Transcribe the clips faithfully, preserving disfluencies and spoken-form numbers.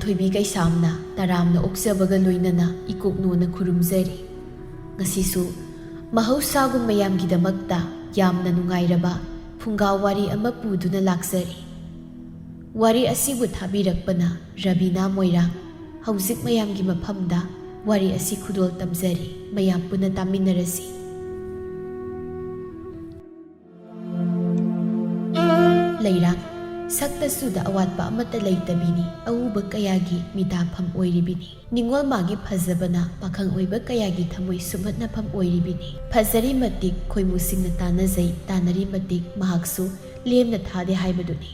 ꯊꯣꯏꯕꯤ ꯀꯩꯁꯥꯝꯅ ꯇꯔꯥꯝꯅ ꯑꯣꯛꯆꯕꯒ ꯂꯣꯏꯅꯅ ꯏꯀꯣꯛꯅꯣꯅ ꯈꯨꯔꯨꯝꯖꯔꯤ꯫ ꯉꯁꯤꯁꯨ ꯃꯍꯧꯁꯥꯒꯨꯝ ꯃꯌꯥꯝꯒꯤꯗꯃꯛꯇ ꯌꯥꯝꯅ ꯅꯨꯡꯉꯥꯏꯔꯕ ꯐꯨꯡꯒꯥ ꯋꯥꯔꯤ ꯑꯃ ꯄꯨꯗꯨꯅ ꯂꯥꯛꯆꯔꯤ꯫ ꯋꯥꯔꯤ ꯑꯁꯤꯕꯨ ꯊꯥꯕꯤꯔꯛꯄꯅ ꯔꯕꯤꯅꯥ ꯃꯣꯏꯔꯥꯡ꯫ ꯍꯧꯖꯤꯛ ꯃꯌꯥꯝꯒꯤ ꯃꯐꯝꯗ ꯋꯥꯔꯤ ꯑꯁꯤ ꯈꯨꯗꯣꯜ ꯇꯝꯖꯔꯤ꯫ ꯃꯌꯥꯝ ꯄꯨꯟꯅ ꯇꯥꯃꯤꯟꯅꯔꯁꯤ꯫ ꯂꯩꯔꯥꯡ, ꯁꯛꯇ ꯆꯨꯗ ꯑꯋꯥꯠꯄ ꯑꯃꯠꯇ ꯂꯩꯇꯕꯤꯅꯤ, ꯑꯎꯕ ꯀꯌꯥꯒꯤ ꯃꯤꯇꯥꯐꯝ ꯑꯣꯏꯔꯤꯕꯤꯅꯤ꯫ ꯅꯤꯡꯉꯣꯜ ꯃꯥꯒꯤ ꯐꯖꯕꯅ ꯄꯥꯈꯪ ꯑꯣꯏꯕ ꯀꯌꯥꯒꯤ ꯊꯃꯣꯏ ꯁꯨꯝꯍꯠꯅꯐꯝ ꯑꯣꯏꯔꯤꯕꯤꯅꯤ꯫ ꯐꯖꯔꯤ ꯃꯇꯤꯛ ꯈꯣꯏꯃꯨꯁꯤꯡꯅ ꯇꯥꯟꯅꯖꯩ, ꯇꯥꯟꯅꯔꯤ ꯃꯇꯤꯛ ꯃꯍꯥꯛꯁꯨ ꯂꯦꯝꯅ ꯊꯥꯗꯦ ꯍꯥꯏꯕꯗꯨꯅꯤ꯫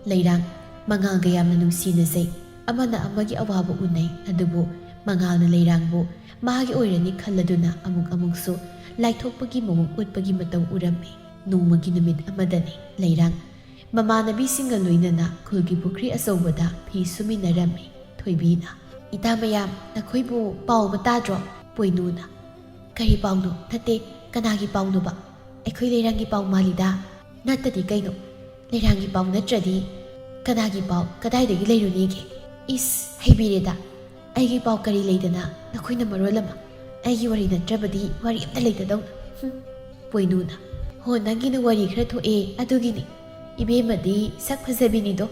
ꯂꯩꯔꯥꯡ, ꯃꯉꯥꯜꯒ ꯌꯥꯝꯅ ꯅꯨꯡꯁꯤꯅꯖꯩ꯫ ꯑꯃꯅ ꯑꯃꯒꯤ ꯑꯋꯥꯕ ꯎꯅꯩ, ꯑꯗꯨꯕꯨ ꯃꯉꯥꯜꯅ ꯂꯩꯔꯥꯡꯕꯨ ꯃꯥꯒꯤ ꯑꯣꯏꯔꯅꯤ ꯈꯜꯂꯗꯨꯅ ꯑꯃꯨꯛ ꯑꯃꯨꯛꯁꯨ ꯂꯥꯏꯊꯣꯛꯄꯒꯤ ꯃꯑꯣꯡ ꯎꯠꯄꯒꯤ ꯃꯇꯧ ꯎꯔꯝꯃꯤ꯫ ꯅꯣꯡꯃꯒꯤ ꯅꯨꯃꯤꯠ ꯑꯃꯗꯅꯤ ꯂꯩꯔꯥꯡ ꯃꯃꯥꯟꯅꯕꯤꯁꯤꯡꯒ ꯂꯣꯏꯅꯅ ꯈꯨꯜꯒꯤ ꯄꯨꯈ꯭ꯔꯤ ꯑꯆꯧꯕꯗ ꯐꯤ ꯁꯨꯃꯤꯟꯅꯔꯝꯃꯤ꯫ ꯊꯣꯏꯕꯤꯅ, "ꯏꯇꯥ ꯃꯌꯥꯝ, ꯅꯈꯣꯏꯕꯨ ꯄꯥꯎ ꯑꯃ ꯇꯥꯗ꯭ꯔꯣ?" ꯄꯣꯏꯅꯨꯅ, "ꯀꯔꯤ ꯄꯥꯎꯅꯣ? ꯅꯠꯇꯦ, ꯀꯅꯥꯒꯤ ꯄꯥꯎꯅꯣꯕ? ꯑꯩꯈꯣꯏ ꯂꯩꯔꯥꯡꯒꯤ ꯄꯥꯎ ꯃꯥꯜꯂꯤꯗ꯫ ꯅꯠꯇꯗꯤ ꯀꯩꯅꯣ? ꯂꯩꯔꯥꯡꯒꯤ ꯄꯥꯎ ꯅꯠꯇ꯭ꯔꯗꯤ ꯀꯅꯥꯒꯤ ꯄꯥꯎ ꯀꯗꯥꯏꯗꯒꯤ ꯂꯩꯔꯨꯅꯤꯒꯦ? ꯏꯁ, ꯍꯩꯕꯤꯔꯦꯗ꯫ ꯑꯩꯒꯤ ꯄꯥꯎ ꯀꯔꯤ ꯂꯩꯗꯅ ꯅꯈꯣꯏꯅ ꯃꯔꯣꯜ ꯑꯃ꯫ ꯑꯩꯒꯤ ꯋꯥꯔꯤ ꯅꯠꯇ꯭ꯔꯕꯗꯤ ꯋꯥꯔꯤ ꯑꯝꯇ ꯂꯩꯇꯗꯧꯅ꯫" ꯍꯨꯝ꯫ ꯄꯣꯏꯅꯨꯅ, "ꯍꯣ, ꯅꯪꯒꯤꯅ ꯋꯥꯔꯤ ꯈꯔ ꯊꯣꯛꯑꯦ, ꯑꯗꯨꯒꯤꯅꯤ꯫ ꯏꯕꯦꯝꯃꯗꯤ ꯁꯛ ꯐꯖꯕꯤꯅꯤꯗꯣ,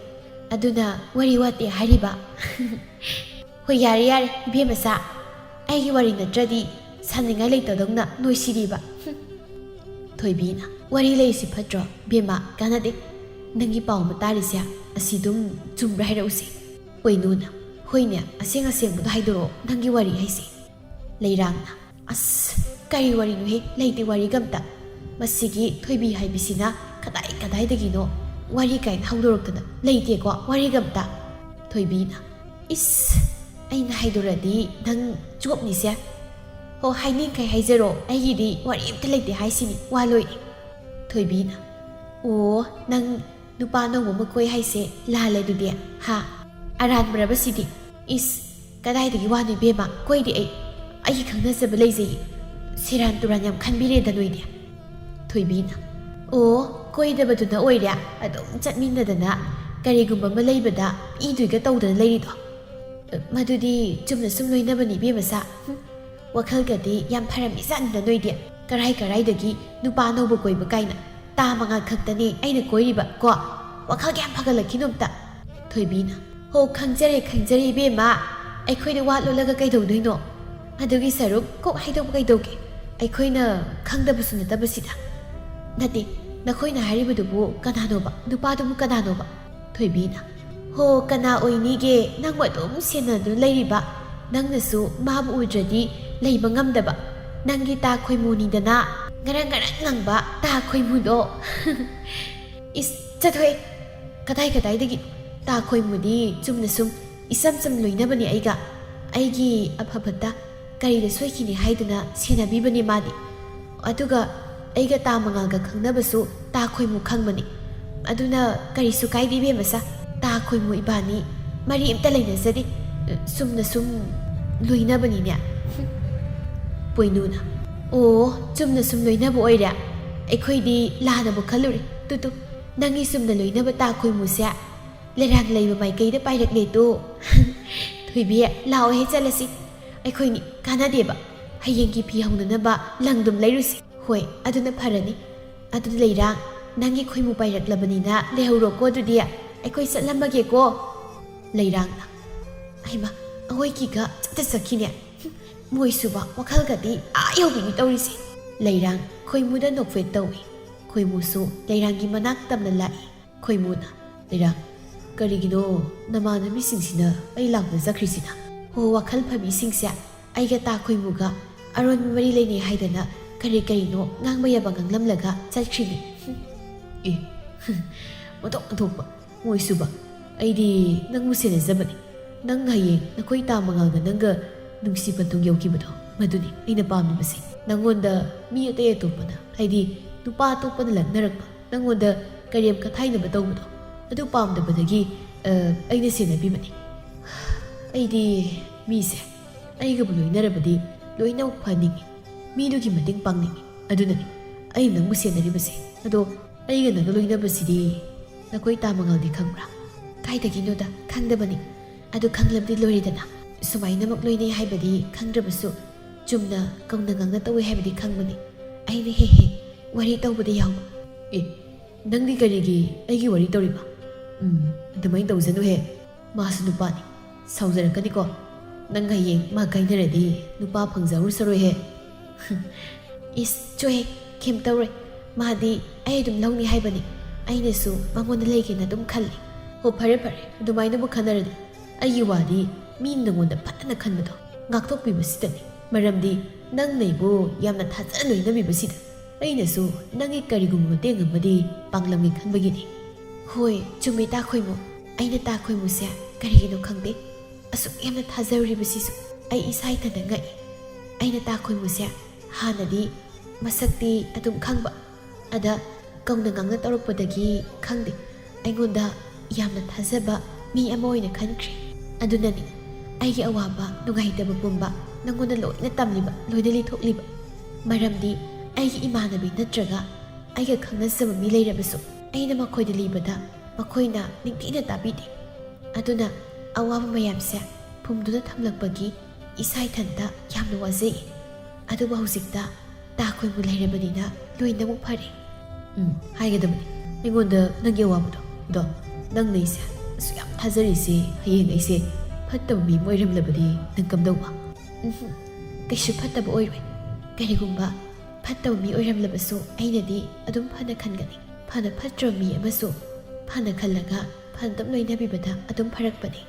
ꯑꯗꯨꯅ ꯋꯥꯔꯤ ꯋꯥꯇꯦ ꯍꯥꯏꯔꯤꯕ꯫" "ꯍꯣꯏ, ꯌꯥꯔꯦ, ꯌꯥꯔꯦ, ꯏꯕꯦꯝꯃꯆꯥ꯫ ꯑꯩꯒꯤ ꯋꯥꯔꯤ ꯅꯠꯇ꯭ꯔꯗꯤ ꯁꯥꯅꯤꯡꯉꯥꯏ ꯂꯩꯇꯗꯧꯅ ꯅꯣꯏꯁꯤꯗꯤꯕ꯫" ꯍꯨꯝ꯫ ꯊꯣꯏꯕꯤꯅ, "ꯋꯥꯔꯤ ꯂꯩꯁꯤ ꯐꯠꯇ꯭ꯔꯣ, ꯕꯦꯝꯃ? ꯀꯥꯟꯅꯗꯦ꯫ ꯅꯪꯒꯤ ꯄꯥꯎ ꯑꯃ ꯇꯥꯔꯤꯁꯦ, ꯑꯁꯤ ꯑꯗꯨꯝ ꯆꯨꯝꯕ꯭ꯔꯥ ꯍꯥꯏꯔꯛꯎꯁꯦ꯫" ꯄꯣꯏꯅꯨꯅ, "ꯍꯣꯏꯅꯦ, ꯑꯁꯦꯡ ꯑꯁꯦꯡꯕꯗꯣ ꯍꯥꯏꯗꯣꯔꯛꯑꯣ, ꯅꯪꯒꯤ ꯋꯥꯔꯤ ꯍꯥꯏꯁꯦ꯫" ꯂꯩꯔꯥꯡꯅ, "ꯑꯁ, ꯀꯔꯤ ꯋꯥꯔꯤꯅꯣꯍꯦ? ꯂꯩꯇꯦ ꯋꯥꯔꯤꯒ ꯑꯝꯇ꯫ ꯃꯁꯤꯒꯤ ꯊꯣꯏꯕꯤ ꯍꯥꯏꯕꯤꯁꯤꯅ ꯀꯗꯥꯏ ꯀꯗꯥꯏꯗꯒꯤꯅꯣ ꯋꯥꯔꯤ ꯀꯥꯏꯅ ꯍꯧꯗꯣꯔꯛꯇꯅ, ꯂꯩꯇꯦꯀꯣ ꯋꯥꯔꯤꯒ ꯑꯝꯇ꯫" ꯊꯣꯏꯕꯤꯅ, "ꯏꯁ, ꯑꯩꯅ ꯍꯥꯏꯗꯣꯔꯗꯤ ꯅꯪ ꯆꯣꯞꯅꯤꯁꯦ꯫ ꯍꯣ, ꯍꯥꯏꯅꯤꯡꯈꯩ ꯍꯥꯏꯖꯔꯣ, ꯑꯩꯒꯤꯗꯤ ꯋꯥꯔꯤ ꯑꯝꯇ ꯂꯩꯇꯦ ꯍꯥꯏꯁꯤꯅꯤ, ꯋꯥ ꯂꯣꯏꯔꯦ꯫" ꯊꯣꯏꯕꯤꯅ, "ꯑꯣ, ꯅꯪ ꯅꯨꯄꯥ ꯑꯅꯧꯕ ꯑꯃ ꯀꯣꯏ ꯍꯥꯏꯁꯦ ꯂꯥꯜꯂꯦ ꯑꯗꯨꯗꯤ, ꯍꯥ? ꯑꯔꯥꯟꯕꯔꯕ ꯁꯤꯗꯤ? ꯏꯁ, ꯀꯗꯥꯏꯗꯒꯤ ꯋꯥꯅꯣ ꯏꯕꯦꯝꯃ? ꯀꯣꯏꯗꯦ ꯑꯩ꯫ ꯑꯩꯒꯤ ꯈꯪꯅꯖꯕ ꯂꯩꯖꯩꯌꯦ꯫" "ꯁꯦꯔꯥꯟ ꯇꯨꯔꯥꯟ ꯌꯥꯝ ꯈꯟꯕꯤꯔꯦꯗ ꯅꯣꯏꯗꯤ꯫" ꯊꯣꯏꯕꯤꯅ, "ꯑꯣ, ꯀꯣꯏꯗꯕꯗꯨꯅ ꯑꯣꯏꯔꯦ ꯑꯗꯨꯝ ꯆꯠꯃꯤꯟꯅꯗꯅ ꯀꯔꯤꯒꯨꯝꯕ ꯑꯃ ꯂꯩꯕꯗ ꯄꯤꯗꯣꯏꯒ ꯇꯧꯗꯅ ꯂꯩꯔꯤꯗꯣ? "ꯃꯗꯨꯗꯤ ꯆꯨꯝꯅ ꯁꯨꯝ ꯂꯣꯏꯅꯕꯅꯤ, ꯏꯕꯦꯝꯃ ꯁꯥ꯫ ꯍꯨꯝ, ꯋꯥꯈꯜꯒꯗꯤ ꯌꯥꯝ ꯐꯔꯝꯃꯤꯖꯥꯠꯅꯤꯗ ꯅꯣꯏꯗꯤ꯫ ꯀꯔꯥꯏ ꯀꯔꯥꯏꯗꯒꯤ ꯅꯨꯄꯥ ꯑꯅꯧꯕ ꯀꯣꯏꯕ ꯀꯥꯏꯅ꯫ ꯇꯥ ꯃꯉꯥꯜ ꯈꯛꯇꯅꯦ ꯑꯩꯅ ꯀꯣꯏꯔꯤꯕ ꯀꯣ꯫ ꯋꯥꯈꯜ ꯀꯌꯥꯝ ꯐꯒꯠꯂꯛꯈꯤꯅꯣ ꯑꯝꯇ꯫" ꯊꯣꯏꯕꯤꯅ, "ꯍꯣ, ꯈꯪꯖꯔꯦ, ꯈꯪꯖꯔꯦ ꯏꯕꯦꯝꯃ꯫ ꯑꯩꯈꯣꯏꯗ ꯋꯥ ꯂꯣꯠꯂꯒ ꯀꯩꯗꯧꯗꯣꯏꯅꯣ? ꯑꯗꯨꯒꯤ ꯁꯔꯨꯛ ꯀꯣꯛ ꯍꯥꯏꯗꯣꯛꯄ ꯀꯩꯗꯧꯒꯦ? ꯑꯩꯈꯣꯏꯅ ꯈꯪꯗꯕꯁꯨ ꯅꯠꯇꯕꯁꯤꯗ꯫" "ꯅꯠꯇꯦ, ꯅꯈꯣꯏꯅ ꯍꯥꯏꯔꯤꯕꯗꯨꯕꯨ ꯀꯅꯥꯅꯣꯕ? ꯅꯨꯄꯥꯗꯨꯕꯨ ꯀꯅꯥꯅꯣꯕ?" ꯊꯣꯏꯕꯤꯅ, "ꯍꯣ, ꯀꯅꯥ ꯑꯣꯏꯅꯤꯒꯦ? ꯅꯪꯕꯨ ꯑꯗꯨꯝ ꯁꯦꯟꯅꯗꯨꯅ ꯂꯩꯔꯤꯕ, ꯅꯪꯅꯁꯨ ꯃꯥꯕꯨ ꯎꯗ꯭ꯔꯗꯤ ꯂꯩꯕ ꯉꯝꯗꯕ, ꯅꯪꯒꯤ ꯇꯥ ꯈꯣꯏꯃꯨꯅꯤꯗꯅ, ꯉꯔꯪ ꯉꯔꯪ ꯉꯪꯕ ꯇꯥ ꯈꯣꯏꯃꯨꯗꯣ꯫" "ꯏꯁ, ꯆꯠꯊꯣꯛꯑꯦ꯫ ꯀꯗꯥꯏ ꯀꯗꯥꯏꯗꯒꯤ? ꯇꯥ ꯈꯣꯏꯃꯨꯗꯤ ꯆꯨꯝꯅ ꯁꯨꯝ ꯏꯆꯝ ꯆꯝ ꯂꯣꯏꯅꯕꯅꯤ ꯑꯩꯒ꯫ ꯑꯩꯒꯤ ꯑꯐ ꯐꯠꯇ ꯀꯔꯤꯗ ꯁꯣꯏꯈꯤꯅꯤ ꯍꯥꯏꯗꯨꯅ ꯁꯦꯟꯅꯕꯤꯕꯅꯤ ꯃꯥꯗꯤ꯫ ꯑꯗꯨꯒ ꯑꯩꯒ ꯇꯥ ꯃꯉꯥꯜꯒ ꯈꯪꯅꯕꯁꯨ ꯇꯥ ꯈꯣꯏꯃꯨ ꯈꯪꯕꯅꯤ꯫ ꯑꯗꯨꯅ ꯀꯔꯤꯁꯨ ꯀꯥꯏꯗꯦ ꯏꯕꯦꯝꯃ ꯁꯥ꯫ ꯇꯥ ꯈꯣꯏꯃꯨ ꯏꯕꯥꯅꯤ ꯃꯔꯤ ꯑꯝꯇ ꯂꯩꯅꯖꯗꯦ꯫ ꯆꯨꯝꯅ ꯁꯨꯝ ꯂꯣꯏꯅꯕꯅꯤꯅꯦ꯫" ꯄꯣꯏꯅꯨꯅ, "ꯑꯣ, ꯆꯨꯝꯅ ꯁꯨꯝ ꯂꯣꯏꯅꯕ ꯑꯣꯏꯔꯦ? ꯑꯩꯈꯣꯏꯗꯤ ꯂꯥꯟꯅꯕꯨ ꯈꯜꯂꯨꯔꯦ꯫ ꯇꯨ ꯇꯨ, ꯅꯪꯒꯤ ꯆꯨꯝꯅ ꯂꯣꯏꯅꯕ ꯇꯥ ꯈꯣꯏꯃꯨꯁꯦ ꯂꯩꯔꯥꯡ ꯂꯩꯕ ꯃꯥꯏꯀꯩꯗ ꯄꯥꯏꯔꯛꯂꯦ ꯇꯨ꯫" "ꯊꯣꯏꯕꯤ, ꯂꯥꯛꯑꯣꯍꯦ ꯆꯠꯂꯁꯤ꯫ ꯑꯩꯈꯣꯏꯅꯤ ꯀꯥꯟꯅꯗꯦꯕ꯫ ꯍꯌꯦꯡꯒꯤ ꯐꯤ ꯍꯧꯅꯅꯕ ꯂꯪꯗꯨꯝ ꯂꯩꯔꯨꯁꯤ꯫" "ꯍꯣꯏ, ꯑꯗꯨꯅ ꯐꯔꯅꯤ꯫ ꯑꯗꯨ ꯂꯩꯔꯥꯡ, ꯅꯪꯒꯤ ꯈꯣꯏꯃꯨ ꯄꯥꯏꯔꯛꯂꯕꯅꯤꯅ ꯂꯩꯍꯧꯔꯣꯀꯣ ꯑꯗꯨꯗꯤ꯫ ꯑꯩꯈꯣꯏ ꯆꯠꯂꯝꯃꯒꯦꯀꯣ꯫" ꯂꯩꯔꯥꯡꯅ, "ꯑꯩꯃ, ꯑꯋꯣꯏꯀꯤꯒ ꯆꯠꯇ ꯆꯠꯈꯤꯅꯦ꯫ ꯃꯣꯏꯁꯨꯕ ꯋꯥꯈꯜꯒꯗꯤ ꯑꯥ ꯌꯧꯕꯤꯅꯤ ꯇꯧꯔꯤꯁꯦ꯫" ꯂꯩꯔꯥꯡ ꯈꯣꯏꯃꯨꯗ ꯅꯣꯛꯐꯦꯠ ꯇꯧꯏ꯫ ꯈꯣꯏꯃꯨꯁꯨ ꯂꯩꯔꯥꯡꯒꯤ ꯃꯅꯥꯛ ꯇꯝꯅ ꯂꯥꯛꯏ꯫ ꯈꯣꯏꯃꯨꯅ, "ꯂꯩꯔꯥꯡ, ꯀꯔꯤꯒꯤꯅꯣ ꯅꯃꯥꯟꯅꯕꯤꯁꯤꯡꯁꯤꯅ ꯑꯩ ꯂꯥꯛꯄꯗ ꯆꯠꯈ꯭ꯔꯤꯁꯤꯅ? ꯍꯣ, ꯋꯥꯈꯜ ꯐꯕꯤꯁꯤꯡꯁꯦ ꯑꯩꯒ ꯇꯥ ꯈꯣꯏꯃꯨꯒ ꯑꯔꯣꯟꯕ ꯃꯔꯤ ꯂꯩꯅꯩ ꯍꯥꯏꯗꯅ ꯀꯔꯤ ꯀꯔꯤꯅꯣ ꯉꯥꯡꯕ ꯌꯥꯕ ꯉꯥꯡꯂꯝꯂꯒ ꯆꯠꯈ꯭ꯔꯤꯅꯤ꯫" "ꯑꯦ, ꯃꯇꯣꯛ ꯃꯇꯣꯛꯄ꯫ ꯃꯣꯏꯁꯨꯕ, ꯑꯩꯗꯤ ꯅꯪꯕꯨ ꯁꯦꯟꯅꯖꯕꯅꯤ꯫ ꯅꯪ ꯍꯌꯦꯡ ꯅꯈꯣꯏ ꯇꯥ ꯃꯉꯥꯜꯒ ꯅꯪꯒ ꯅꯨꯡꯁꯤ ꯄꯟꯊꯨꯡ ꯌꯧꯈꯤꯕꯗꯣ, ꯃꯗꯨꯅꯤ ꯑꯩꯅ ꯄꯥꯝꯂꯤꯕꯁꯦ꯫ ꯅꯪꯉꯣꯟꯗ ꯃꯤ ꯑꯇꯩ ꯑꯇꯣꯞꯄꯅ, ꯍꯥꯏꯗꯤ ꯅꯨꯄꯥ ꯑꯇꯣꯞꯄꯅ ꯂꯛꯅꯔꯛꯄ, ꯅꯪꯉꯣꯟꯗ ꯀꯔꯦꯝ ꯀꯊꯥꯏꯅꯕ ꯇꯧꯕꯗꯣ, ꯑꯗꯨ ꯄꯥꯝꯗꯕꯗꯒꯤ, ꯑ, ꯑꯩꯅ ꯁꯦꯟꯅꯕꯤꯕꯅꯤ꯫ ꯑꯩꯗꯤ ꯃꯤꯁꯦ ꯑꯩꯒꯕꯨ ꯂꯣꯏꯅꯔꯕꯗꯤ ꯂꯣꯏꯅꯃꯛ ꯐꯅꯤꯡꯉꯤ꯫ ꯃꯤꯗꯨꯒꯤ ꯃꯇꯦꯡ ꯄꯥꯡꯅꯤꯡꯉꯤ꯫ ꯑꯗꯨꯅꯅꯤ ꯑꯩꯅ ꯅꯪꯕꯨ ꯁꯦꯟꯅꯔꯤꯕꯁꯦ꯫ ꯑꯗꯣ ꯑꯩꯒ ꯅꯪꯒ ꯂꯣꯏꯅꯕꯁꯤꯗꯤ ꯅꯈꯣꯏ ꯇꯥ ꯃꯉꯥꯜꯗꯤ ꯈꯪꯕ꯭ꯔꯥ?" "ꯀꯥꯏꯗꯒꯤꯅꯣꯗ, ꯈꯪꯗꯕꯅꯤ꯫ ꯑꯗꯨ ꯈꯪꯂꯕꯗꯤ ꯂꯣꯏꯔꯦꯗꯅ꯫ ꯁꯨꯃꯥꯏꯅꯃꯛ ꯂꯣꯏꯅꯩ ꯍꯥꯏꯕꯗꯤ ꯈꯪꯗ꯭ꯔꯕꯁꯨ ꯆꯨꯝꯅ ꯀꯧꯅ ꯉꯥꯡꯅ ꯇꯧꯏ ꯍꯥꯏꯕꯗꯤ ꯈꯪꯕꯅꯤ꯫ ꯑꯩꯅ ꯍꯦꯛ ꯍꯦꯛ ꯋꯥꯔꯤ ꯇꯧꯕꯗ ꯌꯥꯎꯕ꯫ ꯑꯦ, ꯅꯪꯗꯤ ꯀꯔꯤꯒꯤ ꯑꯩꯒꯤ ꯋꯥꯔꯤ ꯇꯧꯔꯤꯕ? ꯎꯝ, ꯑꯗꯨꯃꯥꯏꯅ ꯇꯧꯖꯅꯨꯍꯦ꯫ ꯃꯥꯁꯨ ꯅꯨꯄꯥꯅꯤ, ꯁꯥꯎꯖꯔꯛꯀꯅꯤꯀꯣ꯫ ꯅꯪ ꯍꯌꯦꯡ ꯃꯥ ꯀꯥꯏꯅꯔꯗꯤ ꯅꯨꯄꯥ ꯐꯪꯖꯍꯧꯔꯁꯔꯣꯏꯍꯦ꯫ ꯏꯁ, ꯆꯣꯍꯦ, ꯀꯩꯝ ꯇꯧꯔꯣꯏ꯫ ꯃꯥꯗꯤ ꯑꯩ ꯑꯗꯨꯝ ꯂꯧꯅꯤ ꯍꯥꯏꯕꯅꯤ꯫ ꯑꯩꯅꯁꯨ ꯃꯉꯣꯟꯗ ꯂꯩꯒꯦꯅ ꯑꯗꯨꯝ ꯈꯜꯂꯤ꯫ ꯍꯣ, ꯐꯔꯦ ꯐꯔꯦ, ꯑꯗꯨꯃꯥꯏꯅꯕꯨ ꯈꯟꯅꯔꯗꯤ ꯑꯩꯒꯤ ꯋꯥꯗꯤ ꯃꯤ ꯅꯉꯣꯟꯗ ꯐꯠꯇꯅ ꯈꯟꯕꯗꯣ ꯉꯥꯛꯊꯣꯛꯄꯤꯕꯁꯤꯗꯅꯤ꯫ ꯃꯔꯝꯗꯤ ꯅꯪꯅ ꯑꯩꯕꯨ ꯌꯥꯝꯅ ꯊꯥꯖꯅ ꯂꯣꯏꯅꯕꯤꯕꯁꯤꯗ ꯑꯩꯅꯁꯨ ꯅꯪꯒꯤ ꯀꯔꯤꯒꯨꯝꯕ ꯃꯇꯦꯡ ꯑꯃꯗꯤ ꯄꯥꯡꯂꯝꯒꯦ ꯈꯟꯕꯒꯤꯅꯤ꯫ ꯍꯣꯏ, ꯆꯨꯝꯃꯤ ꯇꯥ ꯈꯣꯏꯃꯨ꯫ ꯑꯩꯅ ꯇꯥ ꯈꯣꯏꯃꯨꯁꯦ ꯀꯔꯤꯒꯤꯅꯣ ꯈꯪꯗꯦ, ꯑꯁꯨꯛ ꯌꯥꯝꯅ ꯊꯥꯖꯔꯨꯔꯤꯕꯁꯤꯁꯨ ꯑꯩ ꯏꯁꯥ ꯏꯊꯟꯇ ꯉꯛꯏ꯫ ꯑꯩꯅ ꯇꯥ ꯈꯣꯏꯃꯨꯁꯦ ꯍꯥꯟꯅꯗꯤ ꯃꯁꯛꯇꯤ ꯑꯗꯨꯝ ꯈꯪꯕ, ꯑꯗ ꯀꯧꯅ ꯉꯥꯡꯅ ꯇꯧꯔꯛꯄꯗꯒꯤ ꯈꯪꯗꯦ, ꯑꯩꯉꯣꯟꯗ ꯌꯥꯝꯅ ꯊꯥꯖꯕ ꯃꯤ ꯑꯃ ꯑꯣꯏꯅ ꯈꯟꯈ꯭ꯔꯦ꯫ ꯑꯗꯨꯅꯅꯤ ꯑꯩꯒꯤ ꯑꯋꯥꯕ ꯅꯨꯡꯉꯥꯏꯇꯕ ꯄꯨꯝꯕ ꯅꯪꯉꯣꯟꯗ ꯂꯣꯏꯅ ꯇꯝꯂꯤꯕ, ꯂꯣꯏꯅ ꯂꯤꯊꯣꯛꯂꯤꯕ꯫ ꯃꯔꯝꯗꯤ ꯑꯩꯒꯤ ꯏꯃꯥꯟꯅꯕꯤ ꯅꯠꯇ꯭ꯔꯒ ꯑꯩꯒ ꯈꯪꯅꯖꯕ ꯃꯤ ꯂꯩꯔꯕꯁꯨ ꯑꯩꯅ ꯃꯈꯣꯏꯗ ꯂꯤꯕꯗ ꯃꯈꯣꯏꯅ ꯅꯤꯡꯊꯤꯅ ꯇꯥꯕꯤꯗꯦ꯫ ꯑꯗꯨꯅ ꯑꯋꯥꯕ ꯃꯌꯥꯝꯁꯦ ꯐꯨꯝꯗꯨꯅ ꯊꯝꯂꯛꯄꯒꯤ ꯏꯁꯥ ꯏꯊꯟꯇ ꯌꯥꯝꯅ ꯋꯥꯖꯩ꯫ ꯑꯗꯨꯕꯨ ꯍꯧꯖꯤꯛꯇ ꯇꯥ ꯈꯣꯏꯃꯨ ꯂꯩꯔꯕꯅꯤꯅ ꯂꯣꯏꯅꯃꯛ ꯐꯔꯦ꯫ ꯎꯝ, ꯍꯥꯏꯒꯗꯕꯅꯤ꯫ ꯑꯩꯉꯣꯟꯗ ꯅꯪꯒꯤ ꯑꯋꯥꯕꯗꯣ, ꯑꯗꯣ ꯅꯪꯅ ꯑꯩꯁꯦ ꯑꯁꯨꯛ ꯌꯥꯝ ꯊꯥꯖꯔꯤꯁꯦ, ꯍꯌꯦꯡ ꯑꯩꯁꯦ ꯐꯠꯇꯕ ꯃꯤ ꯑꯃ ꯑꯣꯏꯔꯝꯂꯕꯗꯤ ꯅꯪ ꯀꯝꯗꯧꯕ? ꯎꯝꯍꯨꯝ, ꯀꯩꯁꯨ ꯐꯠꯇꯕ ꯑꯣꯏꯔꯣꯏ꯫ ꯀꯔꯤꯒꯨꯝꯕ ꯐꯠꯇꯕ ꯃꯤ ꯑꯣꯏꯔꯝꯂꯕꯁꯨ ꯑꯩꯅꯗꯤ ꯑꯗꯨꯝ ꯐꯅ ꯈꯟꯒꯅꯤ꯫ ꯐꯅ ꯐꯠꯇ꯭ꯔꯕ ꯃꯤ ꯑꯃꯁꯨ ꯐꯅ ꯈꯜꯂꯒ ꯐꯅ ꯑꯗꯨꯝ ꯂꯣꯏꯅꯕꯤꯕꯗ ꯑꯗꯨꯝ ꯐꯔꯛꯄꯅꯤ꯫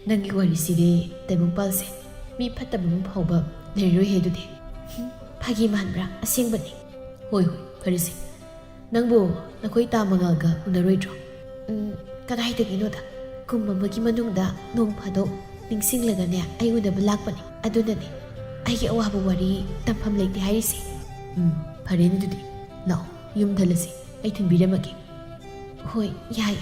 ꯅꯪꯒꯤ ꯋꯥꯔꯤꯁꯤꯗꯤ ꯇꯥꯏꯕꯪꯄꯥꯜꯁꯦ ꯃꯤ ꯐꯠꯇꯕ ꯑꯃ ꯐꯥꯎꯕ ꯂꯩꯔꯔꯣꯏꯍꯦ ꯑꯗꯨꯗꯤ꯫ ꯐꯥꯒꯤ ꯃꯥꯟꯕ꯭ꯔꯥ? ꯑꯁꯦꯡꯕꯅꯤ꯫ ꯍꯣꯏ, ꯍꯣꯏ, ꯐꯔꯦꯁꯦ꯫ ꯅꯪꯕꯨ ꯅꯈꯣꯏ ꯇꯥ ꯃꯉꯥꯜꯒ ꯎꯅꯔꯣꯏꯗ꯭ꯔꯣ? ꯎꯝ, ꯀꯗꯥꯏꯗꯒꯤꯅꯣꯗ? ꯀꯨꯝ ꯑꯃꯒꯤ ꯃꯅꯨꯡꯗ ꯅꯣꯡ ꯐꯥꯗꯣꯛ ꯅꯤꯡꯁꯤꯡꯂꯒꯅꯦ ꯑꯩ ꯎꯅꯕ ꯂꯥꯛꯄꯅꯤ꯫ ꯑꯗꯨꯅꯅꯦ ꯑꯩꯒꯤ ꯑꯋꯥꯕ ꯋꯥꯔꯤ ꯇꯝꯐꯝ ꯂꯩꯇꯦ ꯍꯥꯏꯔꯤꯁꯦ꯫ ꯎꯝ, ꯐꯔꯦꯅꯦ ꯑꯗꯨꯗꯤ꯫ ꯂꯥꯛꯑꯣ, ꯌꯨꯝꯗ ꯍꯜꯂꯁꯤ꯫ ꯑꯩ ꯊꯤꯟꯕꯤꯔꯝꯃꯒꯦ꯫ ꯍꯣꯏ, ꯌꯥꯏ꯫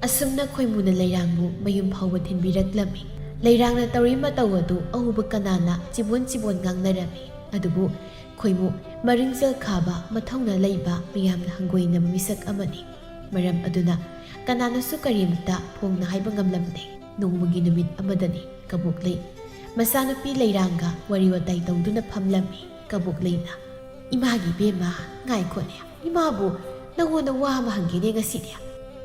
ꯑꯁꯨꯝꯅ ꯈꯣꯏꯃꯨꯅ ꯂꯩꯔꯥꯡꯕꯨ ꯃꯌꯨꯝ ꯐꯥꯎꯕ ꯊꯤꯟꯕꯤꯔꯛꯂꯝꯃꯤ꯫ ꯂꯩꯔꯥꯡꯅ ꯇꯧꯔꯤ ꯃꯇꯧ ꯑꯗꯨ ꯑꯎꯕ ꯀꯅꯥꯅ ꯆꯤꯕꯣꯟ ꯆꯤꯕꯣꯟ ꯉꯥꯡꯅꯔꯝꯃꯤ꯫ ꯑꯗꯨꯕꯨ ꯈꯣꯏꯃꯨ ꯃꯔꯤꯡꯖꯦꯜ ꯈꯥꯕ, ꯃꯊꯧꯅꯥ ꯂꯩꯕ, ꯃꯤꯌꯥꯝꯅ ꯍꯪꯒꯣꯏꯅꯕ ꯃꯤꯁꯛ ꯑꯃꯅꯤ꯫ ꯃꯔꯝ ꯑꯗꯨꯅ ꯀꯅꯥꯅꯁꯨ ꯀꯔꯤꯃꯇ ꯐꯣꯡꯅ ꯍꯥꯏꯕ ꯉꯝꯂꯝꯗꯦ꯫ ꯅꯣꯡꯃꯒꯤ ꯅꯨꯃꯤꯠ ꯑꯃꯗꯅꯤ ꯀꯕꯣꯛꯂꯩ ꯃꯆꯥꯅꯨꯄꯤ ꯂꯩꯔꯥꯡꯒ ꯋꯥꯔꯤ ꯋꯥꯇꯥꯏ ꯇꯧꯗꯨꯅ ꯐꯝꯂꯝꯃꯤ꯫ ꯀꯕꯣꯛꯂꯩꯅ, "ꯏꯃꯥꯒꯤ ꯏꯕꯦꯝꯃ, ꯉꯥꯏꯈꯣꯅꯦ, ꯏꯃꯥꯕꯨ ꯅꯪꯉꯣꯟꯗ ꯋꯥ ꯑꯃ ꯍꯪꯒꯦꯅꯦ ꯉꯁꯤꯗꯤ꯫"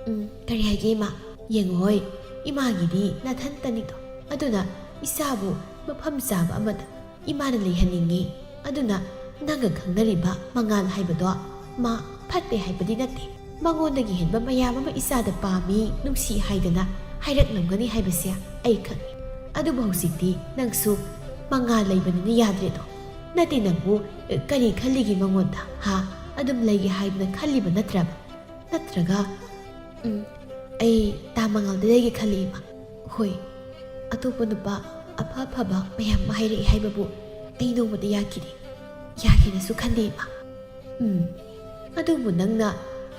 "ꯎꯝ, ꯀꯔꯤ ꯍꯥꯏꯒꯦ ꯏꯃꯥ?" "ꯌꯦꯡꯉꯣꯍꯣꯏ, ꯏꯃꯥꯒꯤꯗꯤ ꯅꯥꯊꯟꯇꯅꯤꯗꯣ, ꯑꯗꯨꯅ ꯏꯆꯥꯕꯨ ꯃꯐꯝ ꯆꯥꯕ ꯑꯃꯗ ꯏꯃꯥꯅ ꯂꯩꯍꯟꯅꯤꯡꯉꯤ꯫ ꯑꯗꯨꯅ ꯅꯪꯒ ꯈꯪꯅꯔꯤꯕ ꯃꯉꯥꯜ ꯍꯥꯏꯕꯗꯣ ꯃꯥ ꯐꯠꯇꯦ ꯍꯥꯏꯕꯗꯤ ꯅꯠꯇꯦ꯫ ꯃꯉꯣꯟꯗꯒꯤ ꯍꯦꯟꯕ ꯃꯌꯥꯝ ꯑꯃ ꯏꯆꯥꯗ ꯄꯥꯝꯃꯤ, ꯅꯨꯡꯁꯤ ꯍꯥꯏꯗꯅ ꯍꯥꯏꯔꯛꯂꯝꯒꯅꯤ ꯍꯥꯏꯕꯁꯦ ꯑꯩ ꯈꯪꯉꯤ꯫ ꯑꯗꯨꯕꯨ ꯍꯧꯖꯤꯛꯇꯤ ꯅꯪꯁꯨ ꯃꯉꯥꯜ ꯂꯩꯕꯅꯤꯅ ꯌꯥꯗ꯭ꯔꯦꯗꯣ꯫ ꯅꯠꯇꯦ, ꯅꯪꯕꯨ ꯀꯔꯤ ꯈꯜꯂꯤꯒꯦ ꯃꯉꯣꯟꯗ, ꯍꯥ? ꯑꯗꯨꯝ ꯂꯩꯒꯦ ꯍꯥꯏꯗꯅ ꯈꯜꯂꯤꯕ ꯅꯠꯇ꯭ꯔꯕ? ꯅꯠꯇ꯭ꯔꯒ, ꯎꯝ, ꯑꯩ ꯇꯥ ꯃꯉꯥꯜꯗ ꯂꯩꯒꯦ ꯈꯜꯂꯤ, ꯏꯃꯥ꯫ ꯍꯣꯏ, ꯑꯇꯣꯞꯄ ꯅꯨꯄꯥ ꯑꯐ ꯑꯐꯕ ꯃꯌꯥꯝ ꯑꯃ ꯍꯥꯏꯔꯛꯏ ꯍꯥꯏꯕꯕꯨ ꯑꯩ ꯅꯣꯡꯃꯇ ꯌꯥꯈꯤꯗꯦ, ꯌꯥꯒꯦꯅꯁꯨ ꯈꯟꯗꯦ, ꯏꯃꯥ꯫ ꯎꯝ, ꯑꯗꯨꯕꯨ ꯅꯪꯅ